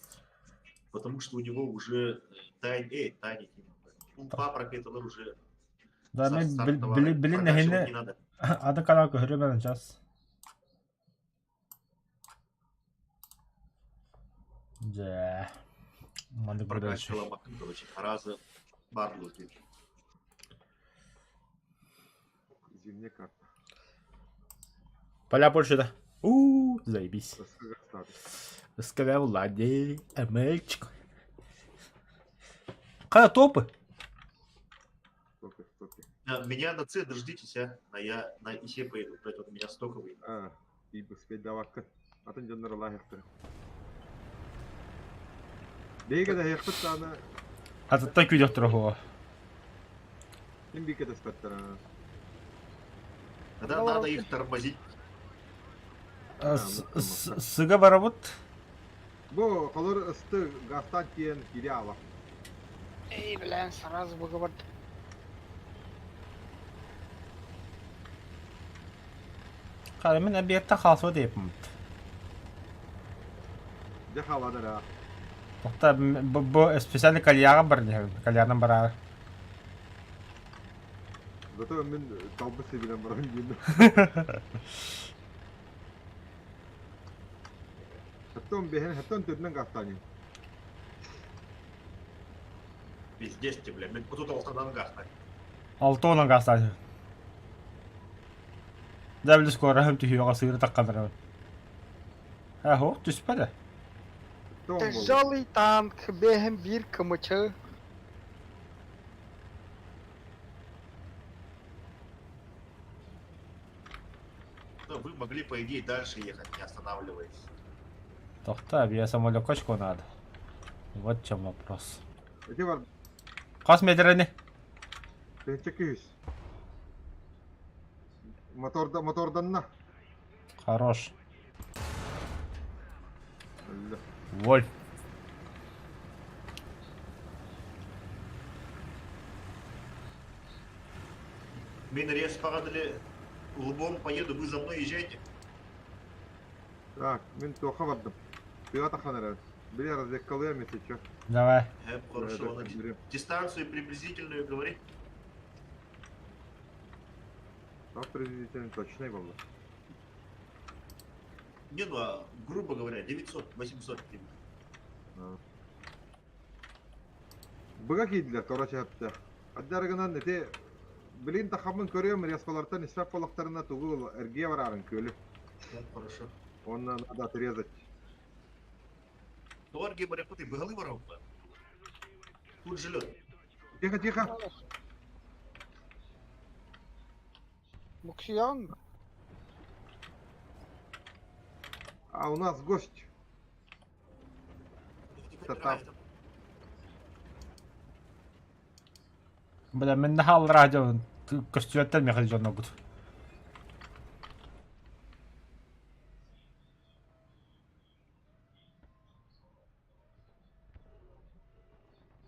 потому что у него уже тайн, тайни, папа ракеталар уже Да, мен состав товара, билин прокачивать нэһини не надо. ады канал көһөрү сейчас. Дьэ. Маннык буолар. Прокачивала короче, раза барлы. Зимняя карта. Поля больше, да? У, заебись. СКГ Сказал Лади, эмельчик. Когда топы? Топи, топи. Меня на С дождитесь, а я на ИСе поеду, блядь, вот у меня стоковый. А, и успеть давакка. Атын дьоннор ылааһыахтара. Биһиги кэтэһиэхпит даҕаны Атыттан күүтүөхтэрэ оһуоҕа. Мин биир кэтэспэттэрэ. Тогда надо их тормозить. Сыга барабыт. Бу холор ысты газтан тиэн кире ала. Эй, блин, сразу выговор. Хара мин объекта хаалсыба диэппит. Дьэ хааладар аа. Тохта бу специально кальяга бар диһэбин. Кальянан бараары. Зато мин талбыт сибилэн баран диэн. Хаттон бэһин, хаттон төрдүнэн гастанин. Пиздец ты, бля, мен тут алтадан гастан. Алтонан гастанин. Дэ били скоро түһүөҕэ сыыры тахханарабын. Аһо, түспэтэ. Тяжелый танк, бэһин биир кымычы. Ну, вы могли, по идее, дальше ехать, не останавливаясь. Тохта, я самолёкочку надо. Вот в чем вопрос. Эти бар. Хас метрени? Тыһынча Моторда, моторданна. Хорош. Вольф. Мин респаҕа лбом поеду, вы за мной езжайте. Так, мин туохха бардым. Тыа тахан эрэр. Били разведкалыам если чё. Давай. Хорошо, дистанцию приблизительную говори. Так, приблизительно точный был. Не, ну, а, грубо говоря, 900-800 примерно. Быга киирдилэр, короче, эптэ. Аддарыгынан ити билин тахаммын көрүөм респалартан испэт буоллахтарына тугу эргиэ барарын күөлү. Хорошо. Онно надо отрезать. Тоҕо эргиэ барыахпытый, быһалыы барабыт Тут же лед. Тихо, тихо. Буксуйаҕын А у нас гость. Татап. Бля, мин наһаа радио көстүөттэн механизм дьоннорбут.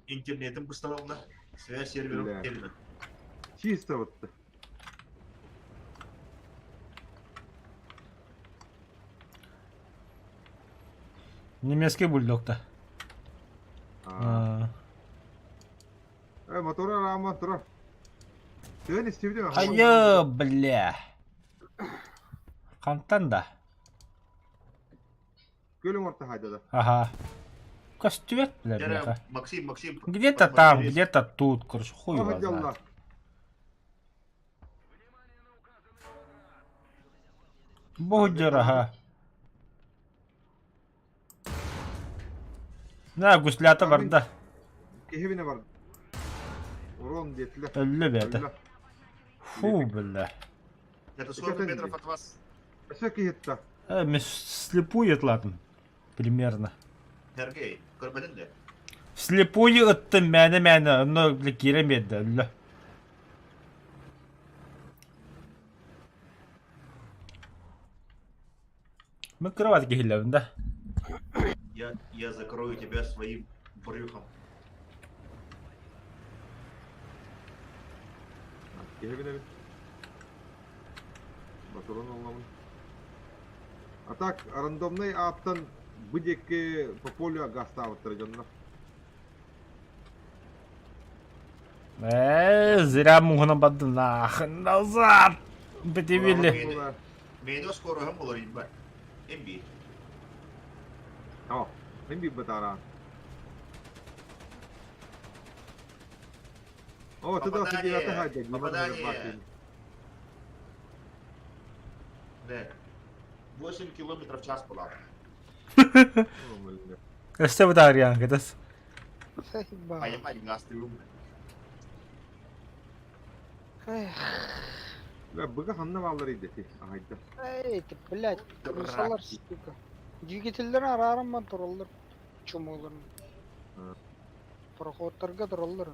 Интернетом быстаралла. Связь сервером Бля. потеряна. Чисто вот. Немецкий бульдог-то. А. Э, мотора рама, тура. Тыан истибитим. Хайа, бля. Хантан да? Көлүң орто хайдада. Ага. Көстүбэт, бля, бляха. Максим, Максим. Где-то там, где-то тут, короче, хуй его знает. Будь ага. На, гуслята барда. Киһибине бар. Урон диэтилэр. Өллө бэйэтэ. Фу, бля. Это сколько метров от вас? Өссө киһитта. Э, мен слепую ытладым. Примерно. Сергей, көрбөтүн де. Слепую ыттым мээнэ-мээнэ, онно бile киирэн биэрдэ өллө. Мин кровать киһилэбин да. Я закрою тебя своим брюхом. Киһибин эбит. Батурун ылламын. А так, рандомный ааттан бу диэки по полю гаастаабыттара дьоннор. Э, зря муһунан бардым нахрен назад. Бетибили. Мейно скоро булар бар. Эмби. О, эмби бытара. О, туда Попадание! Попадание! Да. 8 километров в час была. Өссө бытаарыйаан кытас. А я мать газ ты умный. Эх. Бля, быга ханна бааллар идети аһайда. Эй, ты, блядь, крысалар, сука. Двигателлэр арааран тураллар чумуларын. Проходтарга тураллар.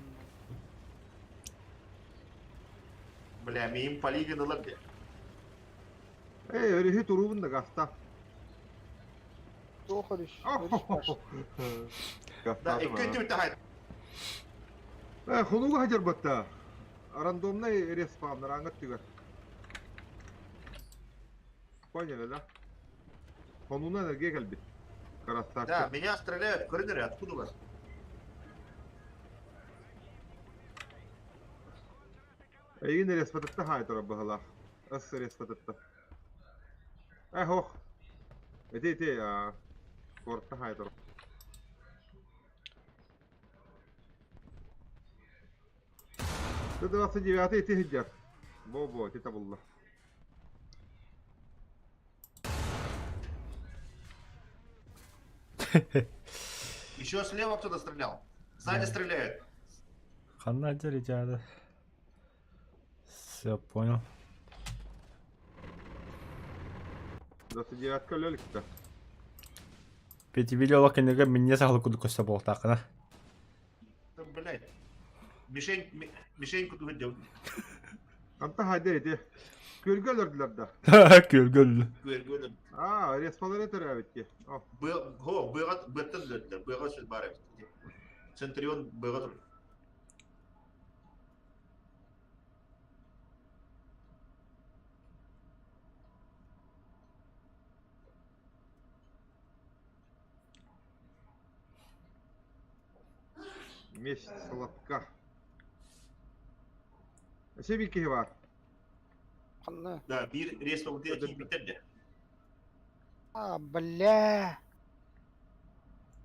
Бля, миим полигон ылар де. Эй, өрүһү туруубун да гаста. Туох өрүс? Өрүс баш. Да, икки өттүбүттэ хай. Э, хонууга хадьарбатта. Рандомнай респауннар аңгат түгэр. Поняли, да? Хонууна энергия кэлбит. Красавчик. Да, меня стреляют. Көрүнэр, откуда у вас? Эйигин респатытта хаай турар быһалаах. Ас респатытта. Э, хох. Ити ити куоракка хаай турар. 129 ити сылдьар. Бо-бо, ити табылла. Еще слева кто-то стрелял. Сзади стреляют. Ханна ребята. Все, понял. 29-ка өлөлүктэ. Петибили олох кинигэ минньэ сахалы курдук көстө буолтааххына. Да, блядь. Мишень, мишень кутугун дьон. Анта хайда ити. Күөлгэ өлөрдүлэр да. Күөлгэ өллү. Күөлгэ өлөр. Аа, респалары төрөөбүт ди. Хо, быаҕа быаттан өлөрдүлэр. Быаҕа сүр баар эбит. Центурион быаҕа тур. Месть сладка. Өссө киһи бар. Ханна? Да, биир рейс тобутуя киирбиттэр дэ. А, бля.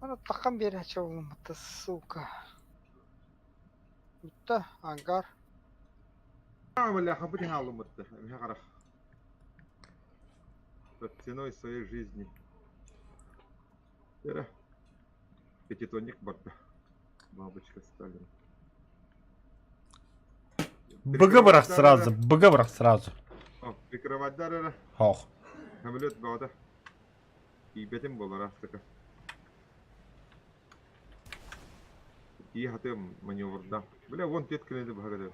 Аны таххан биэрээччи буолуммута, сука. Бүтта, ангар. А, бля, хапыт хаалыммытты. Эмиэ харах. Ценой своей жизни. Эрэ. Пятитонник барда. Бабочка Сталин. Быгы бырах сразу, быгы бырах сразу. О, прикрывать эрэ. Хох. Самолет баҕата. Тиийбэтим буолар астыка. Тии хатыам маневрда. Бля, вон тет кэлэни баһагады.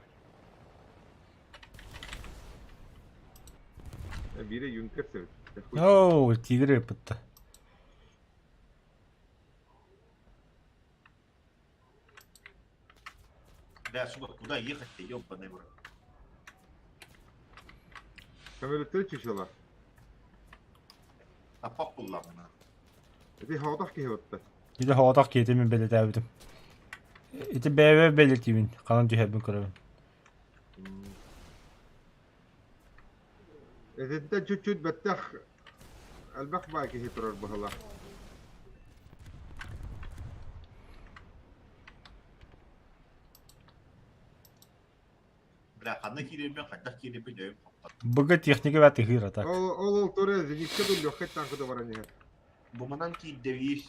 Биирэ юнкер сэбит. Оу, тигр ыппытта. Бля, сука, куда ехать-то, ёбаный в рот. Самолеттер чучела. Аппақ буллаҕына. Ити хаотах киһи отта. Ити хоҕотох киһити мин бэлэтээбитим. Ити бэйэбэр бэлэтиибин, ханан түһэрбин көрөбүн. Итинтэн чуть-чуть бэттэх элбэх баай киһи турар быһыла. Бля, ханна киирэрбин, хайдах киирэрбин өйүм хоппот. Быгы техника бат ыһыыр так. Ол ол ол туре зенитке дуу легкай танка да баран иһэр. Бу манан киирдэбиир.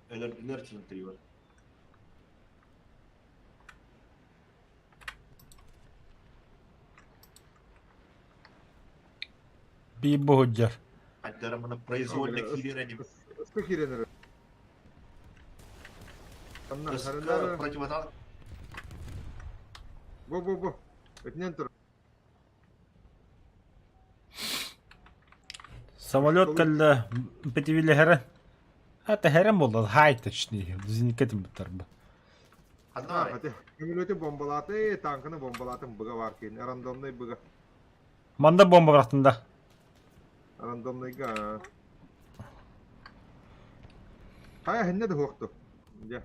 Өлөрдүлэр центривер. Биир буһуддьар. Хайдара мана произвольно киирэр ини. Ыска киирэн эрэр. Анна, Ыска противотанк. Бу бу бу. Өтүнэн тур. Самолет кэллэ пятивилэһэрэ. А тэһэрэн буолла, хай точнее. Зенитке тимбиттар бу. Ханна барай? Самолеты бомбалааты, танканы бомбалаатым быга бар кин. Рандомный быга. Манда бомба бырахтында. Рандомныйга. Хайа хинне да хуохту. Дьэ.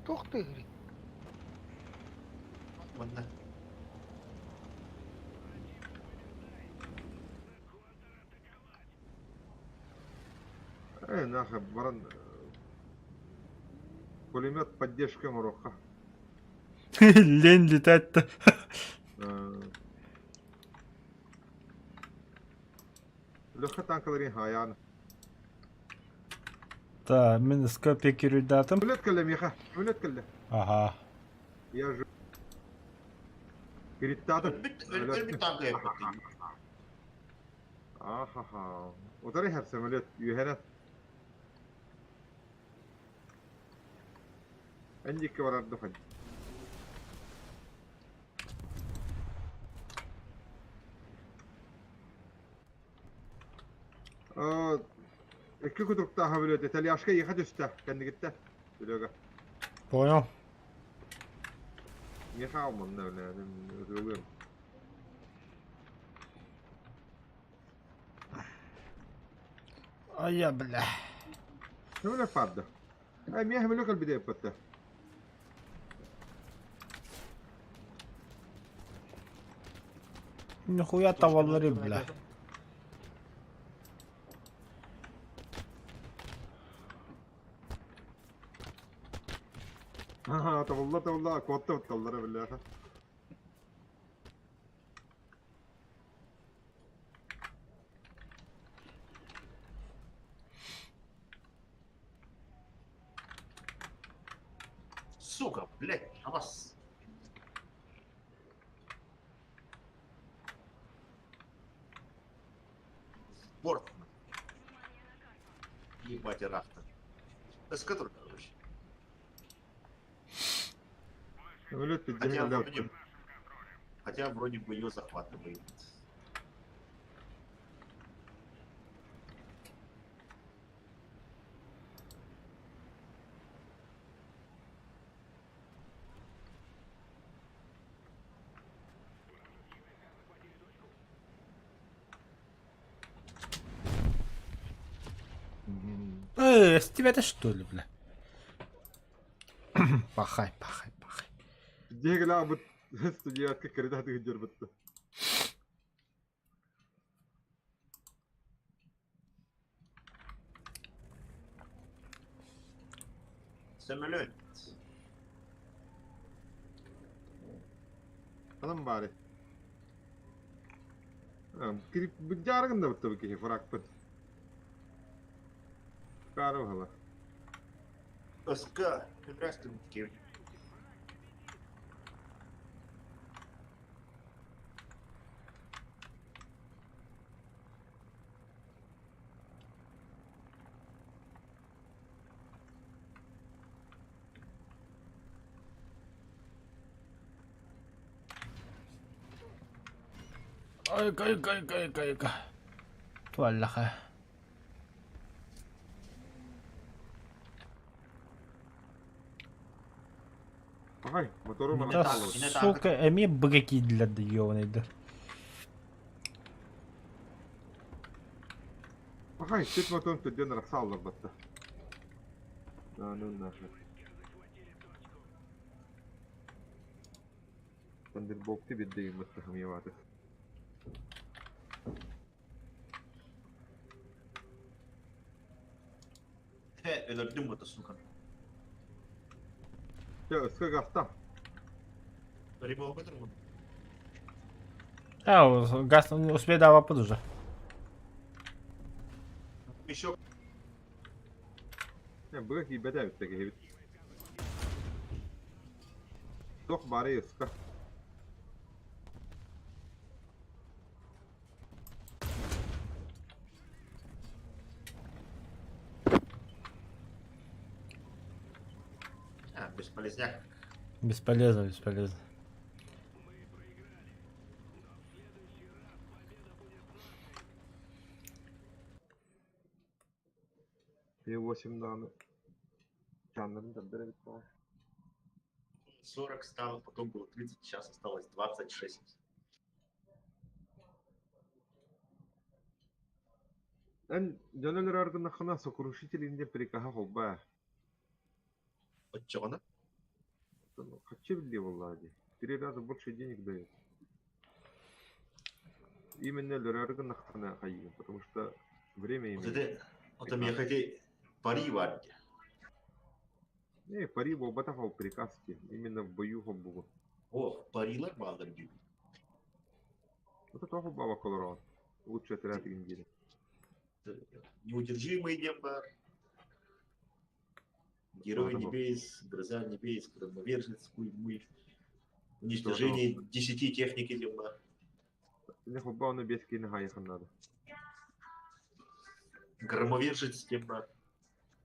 Туох тыыһырый? Манна. Э, нахуй, баран пулемет поддержка оҥоруохха. Лень летать-то. Лөххө танкаларын хаайаан. Та, мин скопе кирюдатым. Самолет кэллэ миэхэ. Самолет кэллэ. Ага. Я же... Передтатым. Өлбүт өлбүт танка эппит. Ахаха. Утары иһэр самолет үөһэнэн. Эн диэки барар духан. Икки кутуруктаах самолет итальяшка иэхэ түстэ кэннигиттэн. Серега. Понял. Миэхэ алманна бля, ытыалыам. Ай я, бля. Самолет падда. Ай, миэхэ самолет кэлбитэ эппэтэ. Нихуя tavalları бля. Аха, табылла табылла, куотта ытталлара бля. Сука, блядь, Хамас. Борт. Ебать, рахта. Эскадрон, короче. Самолет Хотя пиздец. вроде, хотя вроде бы ее захватывает. С тебя это что ли, бля? Пахай, пахай, пахай. Пиздец, бут студиятка кредаты дербетте. Самолет. Анам баары. Быдьаарыгын да бутта киһи фракпыт. Кары баһала. СК. Здравствуйте. Ай, кай, кай, кай, кай, кай. Туаллаха. Ай, мотору Да, манан. сука, эми быга киидилэр да ёбаныйдыр. Ай, сет моторун түрден рахсаллар батта. Да, ну нахер. Тандерболты бирдейм батта хамьяваты. Өлөрдүм это, сука. Чэ, өскө гаста. Рибалка другу. А, газ успей давапыт уже. Еще Быга киибэтэ эбит киһибит. Тох бары өскө. А, бесполезняк. Бесполезно, бесполезно. П8 даҕаны. Чаннарын тардар эбит баҕа. 40 стало, потом было 30, сейчас осталось 26. Эн дьон өлөрөр гыннаххына сокрушитель инде прикаһа холбаа. Отчего? Хочу ли буоллаа дии. Три раза больше денег дает. Именно өлөрөр гыннаххына хайыгын, потому что время Вот имеет. это, вот там я хотел пари варить. Не, пари буолбатах ол приказ дии. Именно в бою холбугу. О, парилар баалар дии. Вот это холбаба колорон. Лучше отряд индири. Неудержимый дембар. Герой небес, гроза небес, громовержец, хуй-муй. Уничтожение десяти техники либо. Не холбоону биэс киһини хаайыахын наада. Громовержец тема.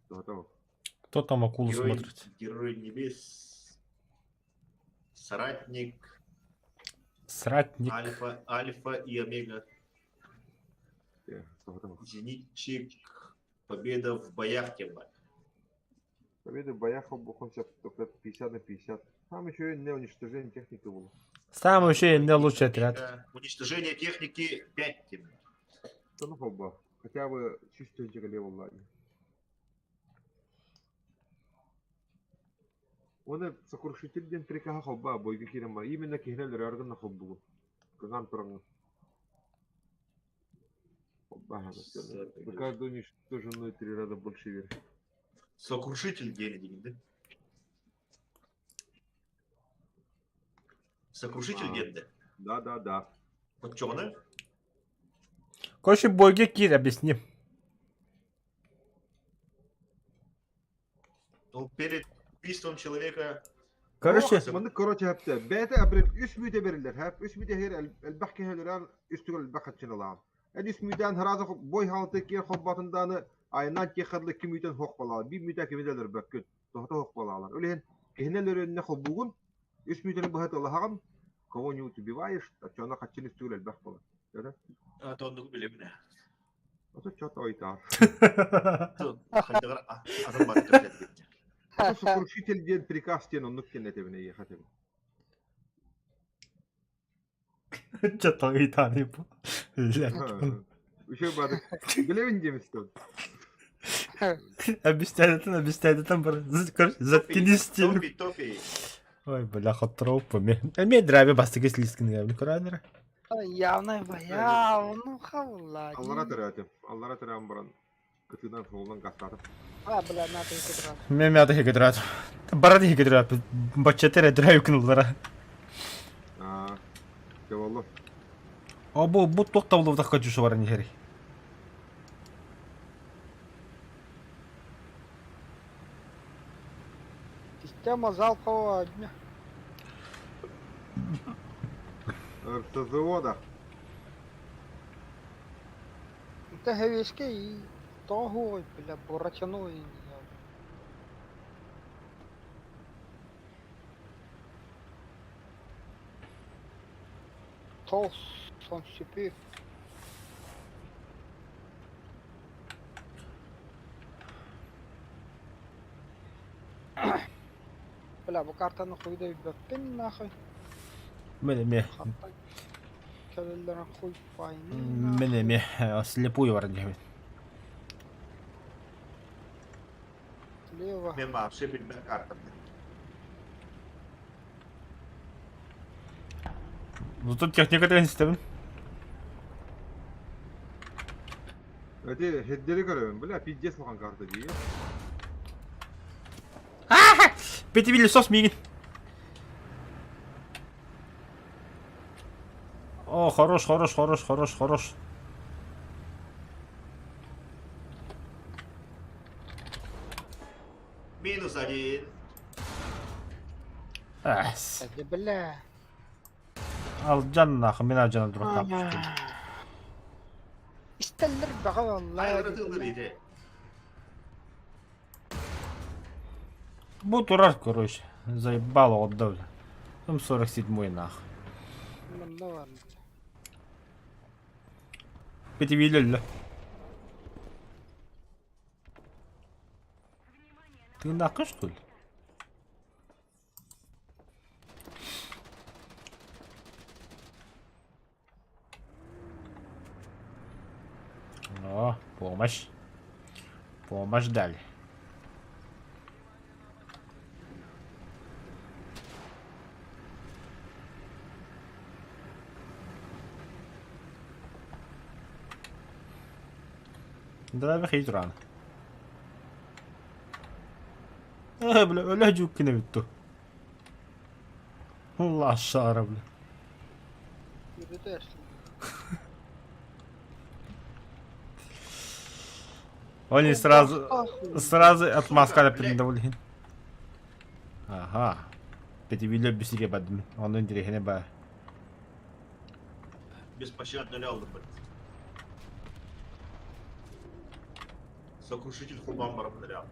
Готово. Кто там акулу Герой, смотрит? герой небес. Соратник. Сратник. Альфа, Альфа и Омега. Готово. Зенитчик. Победа в боях тема. Победа в боях холбохон только 50 на 50. Там еще и не уничтожение техники было. Самый вообще не лучший отряд. Уничтожение техники 5 тема. Да ну холба. Хотя бы чувствуете левого ладно. Оны сокрушитель диэн прикаһа холбаа бойга киирэн бар. Именно киһини өлөрөөр гына холбугун. Кыҥаан тураҥҥын. Холбаа За каждую уничтоженную три раза больше веры. Сокрушитель диэн диэн да? Сокрушитель диэн да? Да, да, да. Оччоҕуна? Короче, бойга киир, объясни. Ну, перед убийством человека Короче, Маннык короче хэптэ. Бэйэтэ абрил үс мүтэ бериллэр хэп. Үс мүтэ иһэр элбэх киһи өлөрөн үс түгэл элбэх хаччын ылаҕын. Эн үс мүтээн сразу бой хаалта киэр холботундааны айаннаан киэхэ икки мүтэн суох буолаҕын. Биир мүтэ кими да өлөрбөккүн. Тоһото суох буолаҕалар. Ол иһин киһини өлөрүөннэ холбуугун, үс мүтэни быһа тылаһаҕын, кого-нибудь убиваешь, оччоҕуна хаччын үс түгэл элбэх буолар. Көрө? А, то оннугу билэбин. Ото чё-то ойдоор. Хайдагар атын бары кэпсэтибит. Сокрушитель диэн приказ диэн оннук диэн этэбин эйиэхэ этэбин. Чё-то ыйтааны бу. Еще бады. Билэбин диэмистэн. Объясняет, объясняет, там заткнись. Топи, топи. Ой, бля, хотроп ме. Эме драйве бастыгы слизкин габи Явно, явно хавла. Аллара төрөөтүм. Аллара төрөөн баран кытыынан суолунан гастаатым. А, бля, на ты кыдырат. Ме мята хигидрат. Барады хигидрат. Баччатере драйв кынуллара. Аа, боллу. О, бу бу туох табылыбытах көчүшү баран иһэрий. Система залпового огня. РСЗО да. Это ГВшки и того, бля, буратино и Тол сон сүпү. Бля, бу картаны хуйда өйбөппүн нахуй. Мен эме Хатта кэлэллэрин хуй пайны мен эме слепую баран иһэбин. Слева. Мен вообще билбэт картам. Ну тут техника деген истэбин. Эти хеддери көрөбүн. Бля, пиздец улахан карта дии. Петибили сос миигин. О, хорош, хорош, хорош, хорош, хорош. Минус один. Эс. Да бля. Алдьан нахуй, мин алдьанан турар Истэллэр бөҕө буолла. Айылары тыллыр ити. Бу турар, короче. Заебало отдал. Там 47-й нах. Манна бар. Петибили Ты нахуй, что ли? О, помощь. Помощь дали. Давай выходить рано. Э, бля, өлө жуккина бүттү. Лошара, бля. Yürüdü Они сразу, сразу отмазка блядь. предавали. Аха. Пятивилер бисиге бардым. Онон интэриэһинэй баар. Беспощадно лял блядь. Сокрушитель хулбан баран лял.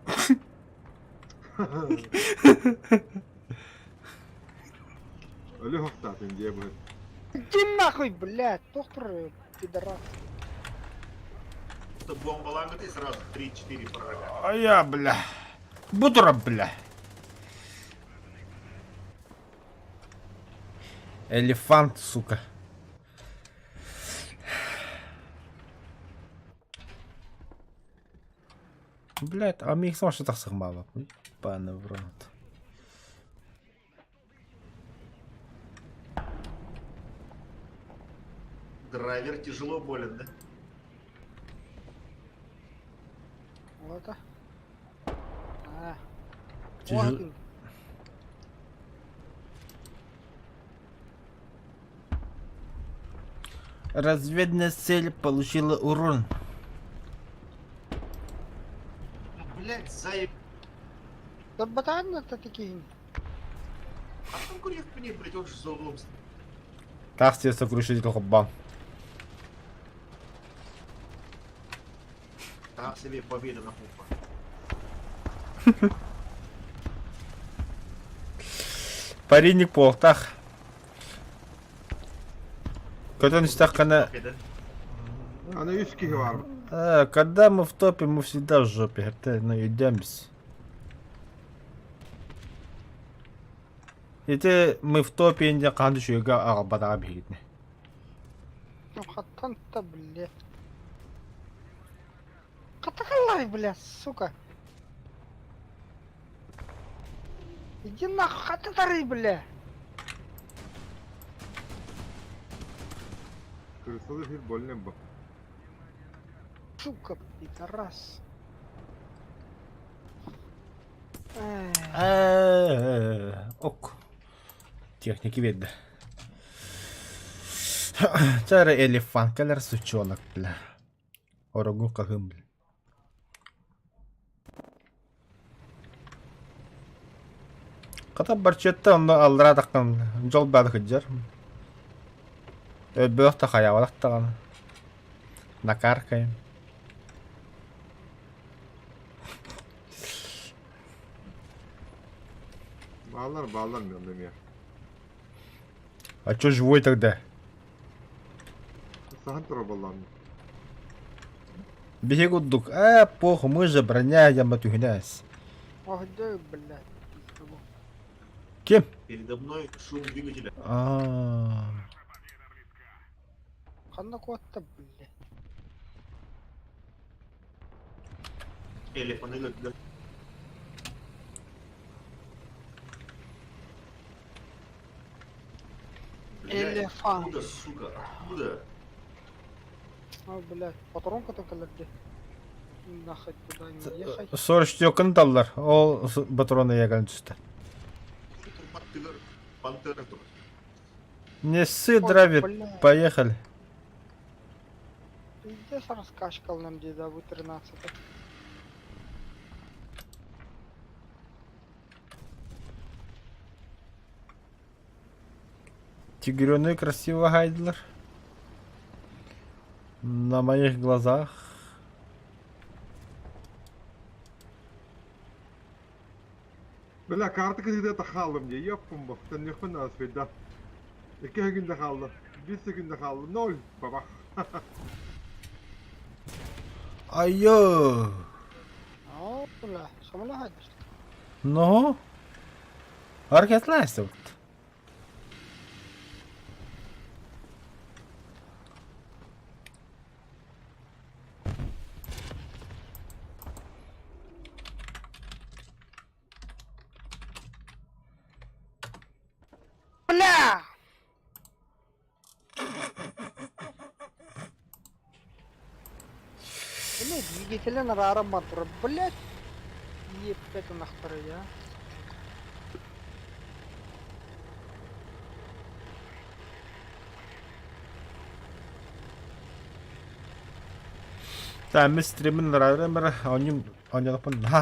Өлө хохтаатын дьиэ быһыт. Иди нахуй, блядь, доктор, пидорас. Это бомбаланга ты сразу 3-4 пророга. А я, бля. Бутура, бля. Элефант, сука. Блядь, а мих сам что так сахмала. Ебаный в рот. Драйвер тяжело болен, да? Вот. А. Тяжело. Разведная цель получила урон. Блять, заеб... Батаан такие. А там курьер мне, блять, он же за углом стоит. Таах сир сокрушитель хоббаан. Так себе победа на пупа. Паринник буолтах. Көтөн истэххинэ Победа. Аны үс киһи бар. Когда мы в топе, мы всегда в жопе. Это наедемся. Ити мы в топе инде хаһан үчүгэйгэ аҕалбатаҕа биһигитини. Ну хаттан-то, блядь. Хатакалай, блядь, сука. Иди нахуй, хататары, бля. Кырысылы сир больно бу. Сука, пидорас. Ок. Техники биэрдэ. Чэ эрэ элефант кэлэр сучонок, бля. Орогун хаһыым, бля. Хата барчетта онно аллараа таххан дьол баада сылдьар. Өлбөх да хайаабатах даҕаны. Накаркайым. Баалар баалар мен онно эмиэ. А чё живой тогда? Саһан турар буоллаҕым. Биһиги курдук, ээ, похуй, мы же броня, яма түһүнээс. Ох, да, блядь. Ким? Передо мной шум двигателя. Аа. Ханна куотта, блядь. Или фанель для... Блядь, Элефант. откуда, сука, откуда? А, блядь, патронка только лерде. Нахуй туда не ехать. Сорочтёкын таллар, ол патроны яган түстэ. Пантера, пантера тут. Не ссы, Ой, драйвер, блядь. поехали. Пиздец раскачкал нам деда в 13. Тигрёный красиво Хайдлер. На моих глазах. Бля, карта кытыыта хааллым дии, ёппум бу, төннүөхпүн наада Икки күндэ хаалла, биир секунда хаалла, ноль, бабах. Айо! О, бля, самолет. Ну? Аркетлайся. Бля! Блядь, двигателя рара мотор, блядь. Ебать нахтары, я. Та, мин стримин рара мара, онньум онньолоппун наһаа.